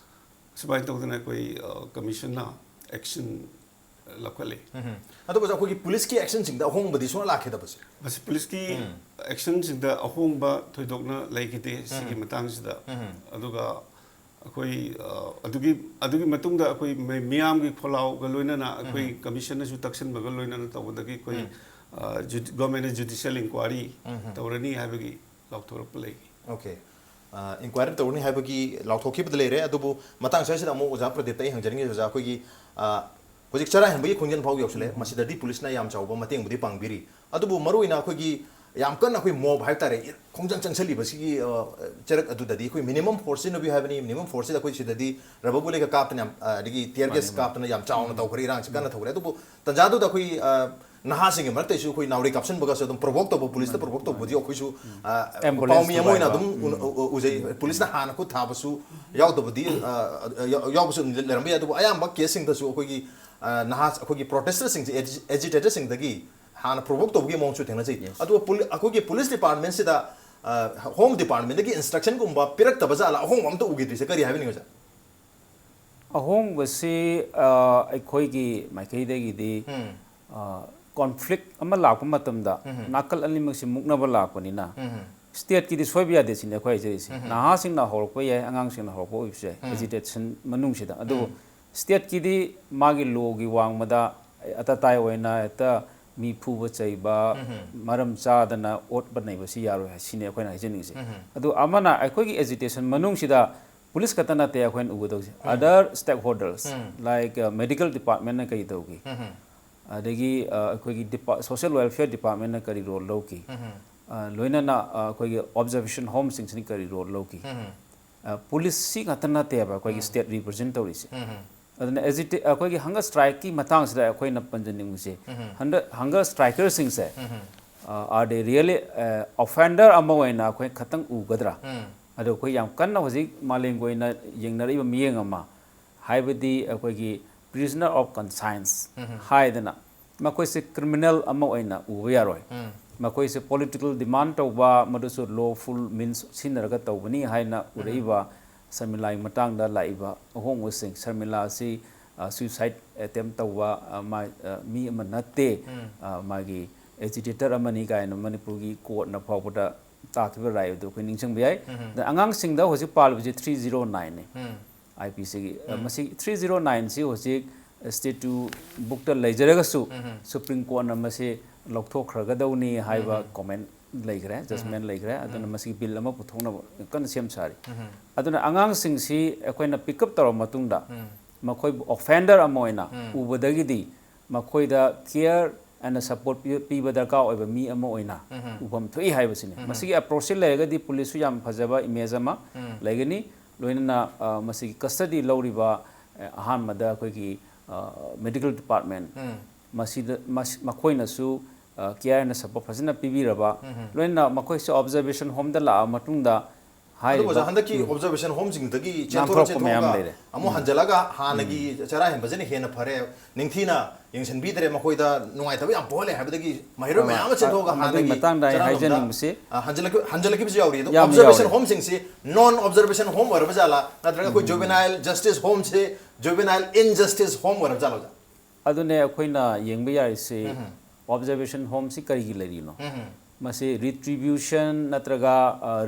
ꯁꯨꯃꯥꯏꯅ ꯇꯧꯗꯅ ꯑꯩꯈꯣꯏ, ꯑ, ꯀꯃꯤꯁꯟꯅ ꯑꯦꯛꯁꯟ ꯂꯧꯈꯠꯂꯤ꯫ ꯑꯗꯨꯒ ꯑꯩꯈꯣꯏꯒꯤ ꯄꯨꯂꯤꯁꯀꯤ ꯑꯦꯛꯁꯟꯁꯤꯡꯗ ꯑꯍꯣꯡꯕꯗꯤ ꯁꯨꯡꯂꯥꯛ ꯂꯥꯛꯈꯤꯗꯕꯁꯦ? ꯃꯁꯤ ꯄꯨꯂꯤꯁꯀꯤ ꯑꯦꯛꯁꯟꯁꯤꯡꯗ ꯑꯍꯣꯡꯕ ꯊꯣꯏꯗꯣꯛꯅ ꯂꯩꯈꯤꯗꯦ ꯁꯤꯒꯤ ꯃꯇꯥꯡꯁꯤꯗ꯫ ꯑꯗꯨꯒ ꯑꯩꯈꯣꯏ, ꯑ, ꯑꯗꯨꯒꯤ, ꯑꯗꯨꯒꯤ ꯃꯇꯨꯡꯗ ꯑꯩꯈꯣꯏ ꯃꯤ-, ꯃꯤꯌꯥꯝꯒꯤ ꯈꯣꯜꯂꯥꯎꯒ ꯂꯣꯏꯅꯅ ꯑꯩꯈꯣꯏ ꯀꯃꯤꯁꯟꯅꯁꯨ ꯇꯛꯁꯤꯟꯕꯒ ꯂꯣꯏꯅꯅ ꯇꯧꯕꯗꯒꯤ ꯑꯩꯈꯣꯏ, ꯑ, ꯖꯨ-, ꯒꯣꯔꯃꯦꯟꯅ ꯖꯨꯗꯤꯁꯤꯌꯦꯜ ꯏꯟꯀ꯭ꯋꯥꯏꯔꯤ ꯇꯧꯔꯅꯤ ꯍꯥꯏꯕꯒꯤ ꯂꯥꯎꯊꯣꯔꯛꯄ ꯂꯩꯈꯤ꯫ ꯑꯣꯀꯦ꯫ ꯑ, ꯏꯟꯀ꯭ꯋꯥꯏꯔꯤ ꯇꯧꯔꯅꯤ ꯍꯥꯏꯕꯒꯤ ꯂꯥꯎꯊꯣꯛꯈꯤꯕꯗ ꯂꯩꯔꯦ꯫ ꯑꯗꯨꯕꯨ ꯃꯇꯥꯡ ꯑꯁꯤꯗ ꯑꯃꯨꯛ ꯑꯣꯖꯥ ꯄ꯭ꯔꯗꯤꯞꯇ ꯑꯩ ꯍꯪꯖꯅꯤꯡꯉꯤ, ꯑꯣꯖꯥ, ꯑꯩꯈꯣꯏꯒꯤ, ꯑ, ꯍꯧꯖꯤꯛ ꯆꯔꯥ ꯍꯦꯟꯕꯒꯤ ꯈꯣꯡꯖꯦꯜ ꯐꯥꯎ ꯌꯧꯁꯤꯜꯂꯦ꯫ ꯃꯁꯤꯗꯗꯤ ꯄꯨꯂꯤꯁꯅ ꯌꯥꯝ ꯆꯥꯎꯕ ꯃꯇꯦꯡꯕꯨꯗꯤ ꯄꯥꯡꯕꯤꯔꯤ꯫ ꯑꯗꯨꯕꯨ ꯃꯔꯨꯑꯣꯏꯅ ꯑꯩꯈꯣꯏꯒꯤ ꯌꯥꯝ ꯀꯟꯅ ꯑꯩꯈꯣꯏ ꯃꯣꯕ ꯍꯥꯏꯕ ꯇꯥꯔꯦ, ꯈꯣꯡꯖꯪ ꯆꯪꯁꯤꯜꯂꯤꯕꯁꯤꯒꯤ, ꯑ, ꯆꯔꯛ ꯑꯗꯨꯗꯗꯤ ꯑꯩꯈꯣꯏ ꯃꯤꯅꯤꯃꯝ ꯐꯣꯔꯁ ꯁꯤꯖꯤꯟꯅꯕꯤꯌꯨ ꯍꯥꯏꯕꯅꯤ꯫ ꯃꯤꯅꯤꯃꯝ ꯐꯣꯔꯁꯁꯤꯗ ꯑꯩꯈꯣꯏ ꯁꯤꯗꯗꯤ ꯔꯕꯔ ꯕꯨꯂꯦꯠꯀ ꯀꯥꯞꯇꯅ ꯌꯥꯝ, ꯑ, ꯑꯗꯒꯤ ꯇꯤꯌꯔ ꯒꯦꯁ ꯀꯥꯞꯇꯅ ꯌꯥꯝ ꯆꯥꯎꯅ ꯇꯧꯈ꯭ꯔꯦ, ꯏꯔꯥꯡꯁꯤ ꯀꯟꯅ ꯊꯧꯈ꯭ꯔꯦ꯫ ꯑꯗꯨꯕꯨ ꯇꯟꯖꯥꯗꯨꯗ ꯑꯩꯈꯣꯏ, ꯑ, ꯅꯍꯥꯁꯤꯡꯒꯤ ꯃꯔꯛꯇꯩꯁꯨ ꯑꯩꯈꯣꯏ ꯅꯥꯎꯔꯤ ꯀꯥꯞꯁꯤꯟꯕꯒꯁꯨ ꯑꯗꯨꯝ ꯄ꯭ꯔꯣꯚꯣꯛ ꯇꯧꯕ, ꯄꯨꯂꯤꯁꯇ ꯄ꯭ꯔꯣꯚꯣꯛ ꯇꯧꯕꯗꯤ ꯑꯩꯈꯣꯏꯁꯨ, ꯑ, ꯑꯦꯝꯕꯨꯂꯦꯟꯁ ꯄꯥꯎꯃꯤ ꯑꯃ ꯑꯣꯏꯅ ꯊꯧꯒꯥꯏꯕ꯫ ꯑꯗꯨꯝ ꯎ-, ꯎ-, ꯎ-, ꯎꯖꯩ꯫ ꯄꯨꯂꯤꯁꯅ ꯍꯥꯟꯅ ꯈꯨꯠ ꯊꯥꯕꯁꯨ ꯌꯥꯎꯗꯕꯗꯤ, ꯑ, ꯑ, ꯌꯥꯎ-, ꯌꯥꯎꯕꯁꯨ ꯑꯗꯨꯝ ꯂꯩꯔꯝꯕ ꯌꯥꯏ꯫ ꯑꯗꯨꯕꯨ ꯑꯌꯥꯝꯕ ꯀꯦꯁꯁꯤꯡꯗꯁꯨ ꯑꯩꯈꯣꯏꯒꯤ, ꯑ, ꯅꯍꯥ, ꯑꯩꯈꯣꯏꯒꯤ ꯄ꯭ꯔꯣꯇꯦꯁꯇꯔꯁꯤꯡꯁꯦ, ꯑꯦꯖꯤ-, ꯑꯦꯖꯤꯇꯦꯇꯔꯁꯤꯡꯗꯒꯤ ꯍꯥꯟꯅ ꯄ꯭ꯔꯣꯚꯣꯛ ꯇꯧꯕꯒꯤ ꯃꯑꯣꯡꯁꯨ ꯊꯦꯡꯅꯖꯩ꯫ Yes. ꯑꯗꯨꯒ ꯄꯨꯂꯤ-, ꯑꯩꯈꯣꯏꯒꯤ ꯄꯨꯂꯤꯁ ꯗꯤꯄꯥꯔꯠꯃꯦꯟꯁꯤꯗ, ꯑ, ꯍꯣꯝ ꯗꯤꯄꯥꯔꯠꯃꯦꯟꯗꯒꯤ ꯏꯟꯁꯇ꯭ꯔꯛꯁꯟꯒꯨꯝꯕ ꯄꯤꯔꯛꯇꯕ ꯖꯥꯠꯂ ꯑꯍꯣꯡꯕ ꯑꯝꯇ ꯎꯈꯤꯗ꯭ꯔꯤꯁꯦ ꯀꯔꯤ ꯍꯥꯏꯕꯤꯅꯤꯡꯉꯤ, ꯑꯣꯖꯥ? ꯑꯍꯣꯡꯕꯁꯤ, ꯑ, ꯑꯩꯈꯣꯏꯒꯤ ꯃꯥꯏꯀꯩꯗꯒꯤꯗꯤ, ꯎꯝ꯫ ꯑ, ꯀꯣꯟꯐ꯭ꯂꯤꯛ ꯑꯃ ꯂꯥꯛꯄ ꯃꯇꯝꯗ ꯎꯝ꯫ ꯅꯥꯀꯜ ꯑꯅꯤꯃꯛꯁꯤ ꯃꯨꯛꯅꯕ ꯂꯥꯛꯄꯅꯤꯅ, ꯎꯝ꯫ ꯁ꯭ꯇꯦꯠꯀꯤꯗꯤ ꯁꯣꯏꯕ ꯌꯥꯗꯦ ꯁꯤꯅꯤ ꯑꯩꯈꯣꯏ ꯍꯥꯏꯖꯔꯤꯁꯦ꯫ ꯎꯝ꯫ ꯅꯍꯥꯁꯤꯡꯅ ꯍꯧꯔꯛꯄ ꯌꯥꯏ, ꯑꯉꯥꯡꯁꯤꯡꯅ ꯍꯧꯔꯛꯄ ꯑꯣꯏꯕꯁꯨ ꯌꯥꯏ, ꯎꯝ꯫ ꯑꯦꯖꯤꯇꯦꯁꯟ ꯃꯅꯨꯡꯁꯤꯗ꯫ ꯑꯗꯨꯕꯨ ꯎꯝ꯫ ꯁ꯭ꯇꯦꯠꯀꯤꯗꯤ ꯃꯥꯒꯤ ꯂꯣꯒꯤ ꯋꯥꯡꯃꯗ ꯑꯇꯇꯥꯏ ꯑꯣꯏꯅ ꯍꯦꯛꯇ ꯃꯤ ꯐꯨꯕ ꯆꯩꯕ, ꯃꯔꯝ ꯆꯥꯗꯅ ꯑꯣꯠꯄ ꯅꯩꯕꯁꯤ ꯌꯥꯔꯣꯏ ꯍꯥꯏ, ꯁꯤꯅꯤ ꯑꯩꯈꯣꯏꯅ ꯍꯥꯏꯖꯅꯤꯡꯉꯤꯁꯦ꯫ ꯑꯗꯨ ꯑꯃꯅ ꯑꯩꯈꯣꯏꯒꯤ agitation ꯃꯅꯨꯡꯁꯤꯗ police ꯈꯛꯇ ꯅꯠꯇꯦ ꯑꯩꯈꯣꯏꯅ ꯎꯒꯗꯧꯁꯦ, other stakeholders, like medical departmentꯅ ꯀꯔꯤ ꯇꯧꯈꯤ, ꯑꯗꯒꯤ ꯑꯩꯈꯣꯏꯒꯤ social welfare departmentꯅ ꯀꯔꯤ role ꯂꯧꯈꯤ, ꯂꯣꯏꯅꯅ ꯑꯩꯈꯣꯏꯒꯤ observation homeꯁꯤꯡꯁꯤꯅ ꯀꯔꯤ role ꯂꯧꯈꯤ꯫ Police ꯁꯤ ꯉꯥꯛꯇ ꯅꯠꯇꯦꯕ ꯑꯩꯈꯣꯏꯒꯤ state represent ꯇꯧꯔꯤꯁꯦ꯫ ꯑꯗꯨꯅ ꯑꯦꯖꯤꯇꯦ ꯑꯩꯈꯣꯏꯒꯤ hunger strikeꯀꯤ ꯃꯇꯥꯡꯁꯤꯗ ꯑꯩꯈꯣꯏꯅ ꯄꯟꯖꯅꯤꯡꯕꯁꯦ, ꯍꯟꯗꯛ hunger strikerꯁꯤꯡꯁꯦ, are they really offender ꯑꯃ ꯑꯣꯏꯅ ꯑꯩꯈꯣꯏ ꯈꯛꯇꯪ ꯎꯒꯗ꯭ꯔꯥ? ꯑꯗꯣ ꯑꯩꯈꯣꯏ ꯌꯥꯝ ꯀꯟꯅ ꯍꯧꯖꯤꯛ ꯃꯥꯂꯦꯝꯒꯤ ꯑꯣꯏꯅ ꯌꯦꯡꯅꯔꯛꯏꯕ ꯃꯤꯠꯌꯦꯡ ꯑꯃ, ꯍꯥꯏꯕꯗꯤ ꯑꯩꯈꯣꯏꯒꯤ prisoner of conscience ꯍꯥꯏꯗꯅ, ꯃꯈꯣꯏꯁꯦ criminal ꯑꯃ ꯑꯣꯏꯅ ꯎꯕ ꯌꯥꯔꯣꯏ꯫ ꯃꯈꯣꯏꯁꯦ political demand ꯇꯧꯕ, ꯃꯗꯨꯁꯨ lawful means ꯁꯤꯖꯤꯟꯅꯔꯒ ꯇꯧꯕꯅꯤ ꯍꯥꯏꯅ ꯎꯔꯛꯏꯕ ꯁꯔꯃꯤꯂꯥꯒꯤ ꯃꯇꯥꯡꯗ ꯂꯥꯛꯏꯕ ꯑꯍꯣꯡꯕꯁꯤꯡ, ꯁꯔꯃꯤꯂꯥ ꯑꯁꯤ suicide attempt ꯇꯧꯕ, ꯃꯤ ꯑꯃ ꯅꯠꯇꯦ, ꯃꯥꯒꯤ agitator ꯑꯃꯅꯤ ꯀꯥꯏꯅ ꯃꯅꯤꯄꯨꯔꯒꯤ courtꯅ ꯐꯥꯎꯕꯗ ꯇꯥꯈꯤꯕ ꯔꯥꯏ ꯑꯗꯨ ꯑꯩꯈꯣꯏ ꯅꯤꯡꯁꯤꯡꯕ ꯌꯥꯏ꯫ ꯑꯗ ꯑꯉꯥꯡꯁꯤꯡꯗ ꯍꯧꯖꯤꯛ ꯄꯥꯜꯂꯤꯕꯁꯤ three zero nineꯅꯤ꯫ IPCꯒꯤ ꯃꯁꯤ three zero nineꯁꯤ ꯍꯧꯖꯤꯛ statute bookꯇ ꯂꯩꯖꯔꯒꯁꯨ Supreme Courtꯅ ꯃꯁꯤ ꯂꯧꯊꯣꯛꯈ꯭ꯔꯒꯗꯧꯅꯤ ꯍꯥꯏꯕ comment ꯂꯩꯈ꯭ꯔꯦ, judgement ꯂꯩꯈ꯭ꯔꯦ꯫ ꯑꯗꯨꯅ ꯃꯁꯤꯒꯤ bill ꯑꯃ ꯄꯨꯊꯣꯛꯅꯕ ꯀꯟꯅ ꯁꯦꯝ ꯁꯥꯔꯤ꯫ ꯑꯗꯨꯅ ꯑꯉꯥꯡꯁꯤꯡꯁꯤ ꯑꯩꯈꯣꯏꯅ pick up ꯇꯧꯔꯕ ꯃꯇꯨꯡꯗ ꯃꯈꯣꯏꯕꯨ offender ꯑꯃ ꯑꯣꯏꯅ ꯎꯕꯗꯒꯤꯗꯤ ꯃꯈꯣꯏꯗ care and support ꯄꯤ- ꯄꯤꯕ ꯗꯔꯀꯥꯔ ꯑꯣꯏꯕ ꯃꯤ ꯑꯃ ꯑꯣꯏꯅ ꯎꯐꯝ ꯊꯣꯛꯏ ꯍꯥꯏꯕꯁꯤꯅꯤ꯫ ꯃꯁꯤꯒꯤ approachꯁꯤ ꯂꯩꯔꯒꯗꯤ policeꯁꯨ ꯌꯥꯝ ꯐꯖꯕ image ꯑꯃ ꯂꯩꯒꯅꯤ꯫ ꯂꯣꯏꯅꯅ ꯃꯁꯤꯒꯤ custody ꯂꯧꯔꯤꯕ ꯑꯍꯥꯟꯕꯗ ꯑꯩꯈꯣꯏꯒꯤ medical department, ꯃꯁꯤꯗ ꯃꯈꯣꯏꯅꯁꯨ care and support ꯐꯖꯅ ꯄꯤꯕꯤꯔꯕ, ꯂꯣꯏꯅꯅ ꯃꯈꯣꯏꯁꯨ observation homeꯗ ꯂꯥꯛꯑ ꯃꯇꯨꯡꯗ ꯑꯗꯨꯕꯨ ꯍꯥꯏꯔꯤꯕ ꯑꯣꯖꯥ, ꯍꯟꯗꯛꯀꯤ observation homeꯁꯤꯡꯗꯒꯤ ꯆꯦꯟꯊꯣꯔꯛ ꯉꯥꯡꯊꯣꯔꯛꯄ ꯃꯌꯥꯝ ꯆꯦꯟꯊꯣꯛꯑꯒ ꯂꯩꯔꯦ꯫ ꯑꯃꯨꯛ ꯍꯟꯖꯤꯜꯂꯒ ꯍꯥꯟꯅꯒꯤ ꯆꯔꯥ ꯍꯦꯟꯕꯁꯤꯅ ꯍꯦꯟꯅ ꯐꯔꯦ, ꯅꯤꯡꯊꯤꯅ ꯌꯦꯡꯁꯤꯟꯕꯤꯗ꯭ꯔꯦ, ꯃꯈꯣꯏꯗ ꯅꯨꯡꯉꯥꯏꯇꯕ ꯌꯥꯝ ꯄꯣꯛꯍꯜꯂꯦ ꯍꯥꯏꯕꯗꯒꯤ ꯃꯍꯩꯔꯣꯏ ꯃꯌꯥꯝ ꯑꯃ ꯆꯦꯟꯊꯣꯛꯑꯒ ꯑꯗꯨꯒꯤ ꯍꯥꯟꯅꯒꯤ ꯃꯇꯥꯡꯗ ꯑꯩ ꯆꯔꯥ ꯍꯦꯟꯕꯗ, ꯍꯥꯏꯖꯅꯤꯡꯕꯁꯤ ꯑ, ꯍꯟꯖꯤꯜꯂꯛꯈꯤ-, ꯍꯟꯖꯤꯜꯂꯛꯈꯤꯕꯁꯨ ꯌꯥꯎꯔꯤ꯫ ꯑꯗꯣ ꯌꯥꯝ observation ꯌꯥꯎꯔꯤ꯫ Homeꯁꯤꯡꯁꯤ non observation home ꯑꯣꯏꯔꯕ ꯖꯥꯠꯂꯥ, ꯅꯠꯇ꯭ꯔꯒ ꯑꯩꯈꯣꯏ juvenile justice homeꯁꯤ juvenile injustice home ꯑꯣꯏꯔꯕ ꯖꯥꯠꯂꯥ ꯑꯣꯖꯥ? ꯑꯗꯨꯅꯦ ꯑꯩꯈꯣꯏꯅ ꯌꯦꯡꯕ ꯌꯥꯔꯤꯁꯤ, observation homeꯁꯤ ꯀꯔꯤꯒꯤ ꯂꯩꯔꯤꯅꯣ? ꯃꯁꯤ retribution ꯅꯠꯇ꯭ꯔꯒ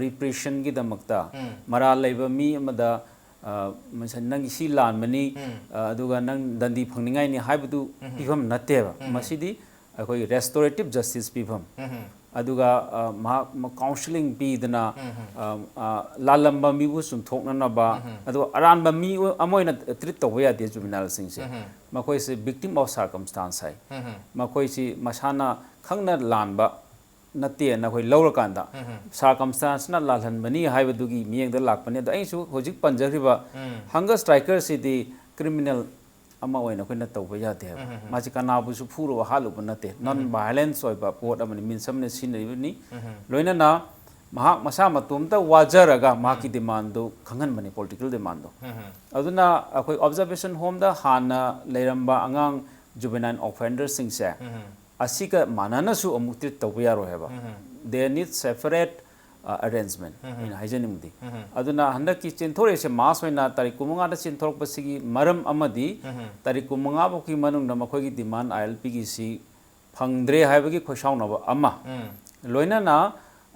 repressionꯒꯤꯗꯃꯛꯇ ꯃꯔꯥꯜ ꯂꯩꯕ ꯃꯤ ꯑꯃꯗ ꯑ, ꯃꯁꯤ ꯅꯪꯒꯤ ꯁꯤ ꯂꯥꯟꯕꯅꯤ, ꯑ, ꯑꯗꯨꯒ ꯅꯪ ꯗꯟꯗꯤ ꯐꯪꯅꯤꯡꯉꯥꯏꯅꯤ ꯍꯥꯏꯕꯗꯨ ꯄꯤꯐꯝ ꯅꯠꯇꯦꯕ꯫ ꯃꯁꯤꯗꯤ ꯑꯩꯈꯣꯏꯒꯤ restorative justice ꯄꯤꯐꯝ, ꯑꯗꯨꯒ, ꯑ, ꯃꯍꯥꯛ ꯃ-, counselling ꯄꯤꯗꯅ, ꯑ, ꯑ, ꯂꯥꯜꯂꯝꯕ ꯃꯤꯕꯨ ꯆꯨꯝꯊꯣꯛꯅꯅꯕ, ꯑꯗꯨꯒ ꯑꯔꯥꯟꯕ ꯃꯤ ꯑꯃ ꯑꯣꯏꯅ treat ꯇꯧꯕ ꯌꯥꯗꯦ ꯖꯨꯕꯤꯅꯥꯏꯜꯁꯤꯡꯁꯦ꯫ ꯃꯈꯣꯏꯁꯦ victim of circumstance ꯍꯥꯏ꯫ ꯃꯈꯣꯏꯁꯤ ꯃꯁꯥꯅ ꯈꯪꯅ ꯂꯥꯟꯕ ꯅꯠꯇꯦꯅ ꯑꯩꯈꯣꯏ ꯂꯧꯔꯀꯥꯟꯗ circumstanceꯅ ꯂꯥꯜꯍꯟꯕꯅꯤ ꯍꯥꯏꯕꯗꯨꯒꯤ ꯃꯤꯠꯌꯦꯡꯗ ꯂꯥꯛꯄꯅꯤ꯫ ꯑꯗꯣ ꯑꯩꯅꯁꯨ ꯍꯧꯖꯤꯛ ꯄꯟꯖꯈ꯭ꯔꯤꯕ hunger strikerꯁꯤꯗꯤ criminal ꯑꯃ ꯑꯣꯏꯅ ꯑꯩꯈꯣꯏꯅ ꯇꯧꯕ ꯌꯥꯗꯦ ꯍꯥꯏꯕ꯫ ꯃꯥꯁꯤ ꯀꯅꯥꯕꯨꯁꯨ ꯐꯨꯔꯨꯕ ꯍꯥꯠꯂꯨꯕ ꯅꯠꯇꯦ꯫ Non violence ꯑꯣꯏꯕ ꯄꯣꯠ ꯑꯃꯅꯤ, means ꯑꯃꯅ ꯁꯤꯖꯤꯟꯅꯔꯤꯕꯅꯤ꯫ ꯂꯣꯏꯅꯅ ꯃꯍꯥꯛ ꯃꯁꯥ ꯃꯇꯣꯝꯇ ꯋꯥꯖꯔꯒ ꯃꯍꯥꯛꯀꯤ demandꯗꯨ ꯈꯪꯍꯟꯕꯅꯤ, political demandꯗꯨ꯫ ꯑꯗꯨꯅ ꯑꯩꯈꯣꯏ observation homeꯗ ꯍꯥꯟꯅ ꯂꯩꯔꯝꯕ ꯑꯉꯥꯡ juvenile offenderꯁꯤꯡꯁꯦ ꯑꯁꯤꯒ ꯃꯥꯟꯅꯅꯁꯨ ꯑꯃꯨꯛ treat ꯇꯧꯕ ꯌꯥꯔꯣꯏ ꯍꯥꯏꯕ꯫ They need separate, uh, arrangement ꯑꯩꯅ ꯍꯥꯏꯖꯅꯤꯡꯕꯗꯤ꯫ ꯑꯗꯨꯅ ꯍꯟꯗꯛꯀꯤ ꯆꯦꯟꯊꯣꯔꯛꯏꯁꯦ mass ꯑꯣꯏꯅ ꯇꯥꯔꯤꯛ ꯀꯨꯟꯃꯉꯥꯗ ꯆꯦꯟꯊꯣꯔꯛꯄꯁꯤꯒꯤ ꯃꯔꯝ ꯑꯃꯗꯤ ꯇꯥꯔꯤꯛ ꯀꯨꯟꯃꯉꯥ ꯐꯥꯎꯒꯤ ꯃꯅꯨꯡꯗ ꯃꯈꯣꯏꯒꯤ demand ILPꯒꯤꯁꯤ ꯐꯪꯗ꯭ꯔꯦ ꯍꯥꯏꯕꯒꯤ ꯈꯣꯏꯁꯥꯎꯅꯕ ꯑꯃ, ꯂꯣꯏꯅꯅ,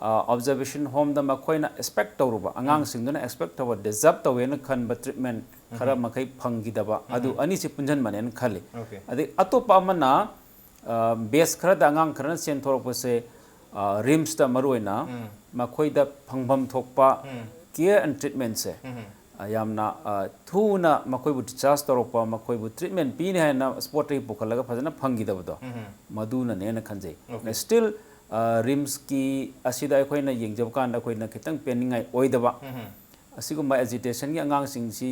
ꯑ, observation homeꯗ ꯃꯈꯣꯏꯅ expect ꯇꯧꯔꯨꯕ, ꯑꯉꯥꯡꯁꯤꯡꯗꯨꯅ expect ꯇꯧꯕ, deserve ꯇꯧꯋꯦꯅ ꯈꯟꯕ treatment ꯈꯔ ꯃꯈꯩ ꯐꯪꯈꯤꯗꯕ, ꯑꯗꯨ ꯑꯅꯤꯁꯤ ꯄꯨꯟꯁꯤꯟꯕꯅꯦꯅ ꯈꯜꯂꯤ꯫ Okay. ꯑꯗꯩ ꯑꯇꯣꯞꯄ ꯑꯃꯅ, ꯑ, batch ꯈꯔꯗ ꯑꯉꯥꯡ ꯈꯔꯅ ꯆꯦꯟꯊꯣꯔꯛꯄꯁꯦ, ꯑ, RIMSꯇ ꯃꯔꯨꯑꯣꯏꯅ ꯃꯈꯣꯏꯗ ꯐꯪꯐꯝ ꯊꯣꯛꯄ care and treatmentꯁꯦ, ꯑ, ꯌꯥꯝꯅ, ꯑ, ꯊꯨꯅ ꯃꯈꯣꯏꯕꯨ discharge ꯇꯧꯔꯛꯄ, ꯃꯈꯣꯏꯕꯨ treatment ꯄꯤꯅꯤ ꯍꯥꯏꯅ spotꯇꯒꯤ ꯄꯨꯈꯠꯂꯒ ꯐꯖꯅ ꯐꯪꯈꯤꯗꯕꯗꯣ, ꯃꯗꯨꯅꯅꯦꯅ ꯈꯟꯖꯩ꯫ Okay. Still, ꯑ, RIMSꯀꯤ ꯑꯁꯤꯗ ꯑꯩꯈꯣꯏꯅ ꯌꯦꯡꯖꯕ ꯀꯥꯟꯗ ꯑꯩꯈꯣꯏꯅ ꯈꯤꯇꯪ ꯄꯦꯟꯅꯤꯡꯉꯥꯏ ꯑꯣꯏꯗꯕ, ꯑꯁꯤꯒꯨꯝꯕ agitationꯒꯤ ꯑꯉꯥꯡꯁꯤꯡꯁꯤ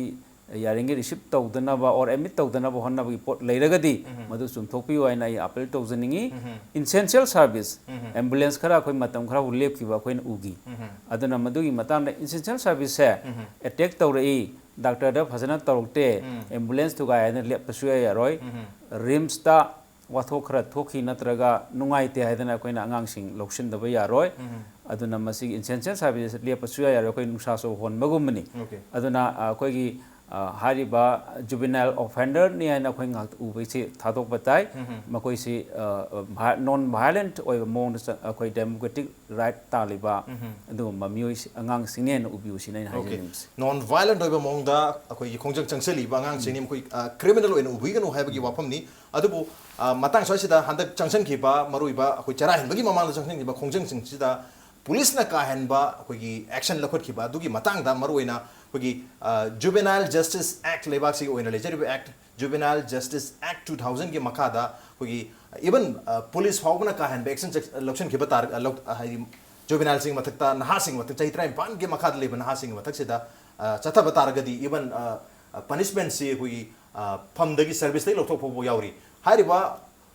ꯌꯥꯔꯤꯉꯩ receive ꯇꯧꯗꯅꯕ or admit ꯇꯧꯗꯅꯕ ꯍꯣꯠꯅꯕꯒꯤ ꯄꯣꯠ ꯂꯩꯔꯒꯗꯤ ꯃꯗꯨ ꯆꯨꯝꯊꯣꯛꯄꯤꯌꯨ ꯍꯥꯏꯅ ꯑꯩ appeal ꯇꯧꯖꯅꯤꯡꯉꯤ꯫ Essential service, ambulance ꯈꯔ ꯑꯩꯈꯣꯏ ꯃꯇꯝ ꯈꯔ ꯂꯦꯞꯈꯤꯕ ꯑꯩꯈꯣꯏꯅ ꯎꯈꯤ꯫ ꯑꯗꯨꯅ ꯃꯗꯨꯒꯤ ꯃꯇꯥꯡꯗ essential serviceꯁꯦ attack ꯇꯧꯔꯛꯏ, doctorꯗ ꯐꯖꯅ ꯇꯧꯔꯛꯇꯦ, ambulance ꯊꯨꯒꯥꯏ ꯍꯥꯏꯗꯅ ꯂꯦꯞꯄ ꯁꯨꯌꯥ ꯌꯥꯔꯣꯏ꯫ RIMSꯇ ꯋꯥꯊꯣꯛ ꯈꯔ ꯊꯣꯛꯈꯤ ꯅꯠꯇ꯭ꯔꯒ ꯅꯨꯡꯉꯥꯏꯇꯦ ꯍꯥꯏꯗꯅ ꯑꯩꯈꯣꯏꯅ ꯑꯉꯥꯡꯁꯤꯡ ꯂꯧꯁꯤꯟꯗꯕ ꯌꯥꯔꯣꯏ꯫ ꯑꯗꯨꯅ ꯃꯁꯤꯒꯤ essential service ꯂꯦꯞꯄ ꯁꯨꯌꯥ ꯌꯥꯔꯣꯏ꯫ ꯑꯩꯈꯣꯏ ꯅꯨꯡꯁꯥ ꯁꯣꯛ ꯍꯣꯟꯕꯒꯨꯝꯕꯅꯤ꯫ Okay. ꯑꯗꯨꯅ, ꯑ, ꯑꯩꯈꯣꯏꯒꯤ, ꯑ, ꯍꯥꯏꯔꯤꯕ ꯖꯨꯕꯤꯅꯥꯏꯜ ꯑꯣꯐꯦꯟꯗꯔꯅꯤ ꯍꯥꯏꯅ ꯑꯩꯈꯣꯏ ꯉꯥꯛꯇ ꯎꯕꯁꯤ ꯊꯥꯗꯣꯛꯄ ꯇꯥꯏ꯫ ꯃꯈꯣꯏꯁꯤ, ꯑ, ꯚꯥ-, ꯅꯣꯟ ꯚꯥꯏꯂꯦꯟꯠ ꯑꯣꯏꯕ ꯃꯑꯣꯡꯗ ꯆ-, ꯑꯩꯈꯣꯏ ꯗꯦꯃꯣꯀ꯭ꯔꯦꯇꯤꯛ ꯔꯥꯏꯠ ꯇꯥꯜꯂꯤꯕ ꯑꯗꯨꯒꯨꯝꯕ ꯃꯤꯑꯣꯏ, ꯑꯉꯥꯡꯁꯤꯡꯅꯤ ꯍꯥꯏꯅ ꯎꯕꯤꯌꯨ ꯁꯤꯅ ꯑꯩꯅ ꯍꯥꯏꯖꯅꯤꯡꯕꯁꯤ꯫ ꯅꯣꯟ ꯚꯥꯏꯂꯦꯟꯠ ꯑꯣꯏꯕ ꯃꯑꯣꯡꯗ ꯑꯩꯈꯣꯏꯒꯤ ꯈꯣꯡꯖꯪ ꯆꯪꯁꯤꯜꯂꯤꯕ ꯑꯉꯥꯡꯁꯤꯡꯅꯤ, ꯃꯈꯣꯏ, ꯑ, ꯀ꯭ꯔꯤꯃꯤꯅꯦꯜ ꯑꯣꯏꯅ ꯎꯕꯤꯒꯅꯨ ꯍꯥꯏꯕꯒꯤ ꯋꯥꯐꯝꯅꯤ꯫ ꯑꯗꯨꯕꯨ, ꯑ, ꯃꯇꯥꯡ ꯁ꯭ꯋꯥꯏꯁꯤꯗ ꯍꯟꯗꯛ ꯆꯪꯁꯤꯟꯈꯤꯕ ꯃꯔꯨꯑꯣꯏꯕ ꯑꯩꯈꯣꯏ ꯆꯔꯥ ꯍꯦꯟꯕꯒꯤ ꯃꯃꯥꯡꯗ ꯆꯪꯁꯤꯟꯈꯤꯕ ꯈꯣꯡꯖꯪꯁꯤꯡꯁꯤꯗ ꯄꯨꯂꯤꯁꯅ ꯀꯥ ꯍꯦꯟꯕ ꯑꯩꯈꯣꯏꯒꯤ ꯑꯦꯛꯁꯟ ꯂꯧꯈꯠꯈꯤꯕ ꯑꯗꯨꯒꯤ ꯃꯇꯥꯡꯗ ꯃꯔꯨꯑꯣꯏꯅ ꯑꯩꯈꯣꯏꯒꯤ, ꯑ, ꯖꯨꯕꯦꯅꯥꯏꯜ ꯖꯁꯇꯤꯁ ꯑꯦꯛ, ꯂꯩꯕꯥꯛꯁꯤꯒꯤ ꯑꯣꯏꯅ ꯂꯩꯖꯔꯤꯕ ꯑꯦꯛ, ꯖꯨꯕꯦꯅꯥꯏꯜ ꯖꯁꯇꯤꯁ ꯑꯦꯛ ꯇꯨ ꯊꯥꯎꯖꯟꯒꯤ ꯃꯈꯥꯗ ꯑꯩꯈꯣꯏꯒꯤ, ꯏꯚꯟ, ꯑ, ꯄꯨꯂꯤꯁ ꯐꯥꯎꯕꯅ ꯀꯥ ꯍꯦꯟꯕ ꯑꯦꯛꯁꯟ ꯆꯦꯛ-, ꯂꯧꯁꯤꯟꯈꯤꯕ ꯇꯥꯔ-, ꯑ, ꯂꯧ-, ꯑ, ꯍꯥꯏꯗꯤ ꯖꯨꯕꯦꯅꯥꯏꯜꯁꯤꯡꯒꯤ ꯃꯊꯛꯇ, ꯅꯍꯥꯁꯤꯡꯒꯤ ꯃꯊꯛ, ꯆꯍꯤ ꯇꯔꯥꯅꯤꯄꯥꯟꯒꯤ ꯃꯈꯥꯗ ꯂꯩꯕ ꯅꯍꯥꯁꯤꯡꯒꯤ ꯃꯊꯛꯁꯤꯗ, ꯑ, ꯆꯠꯊꯕ ꯇꯥꯔꯒꯗꯤ ꯏꯚꯟ, ꯑ, ꯑ, ꯄꯅꯤꯁꯃꯦꯟꯁꯤ ꯑꯩꯈꯣꯏꯒꯤ, ꯑ, ꯐꯝꯗꯒꯤ ꯁꯔꯚꯤꯁꯇꯒꯤ ꯂꯧꯊꯣꯛ ꯐꯥꯎꯕ ꯌꯥꯎꯔꯤ꯫ ꯍꯥꯏꯔꯤꯕ,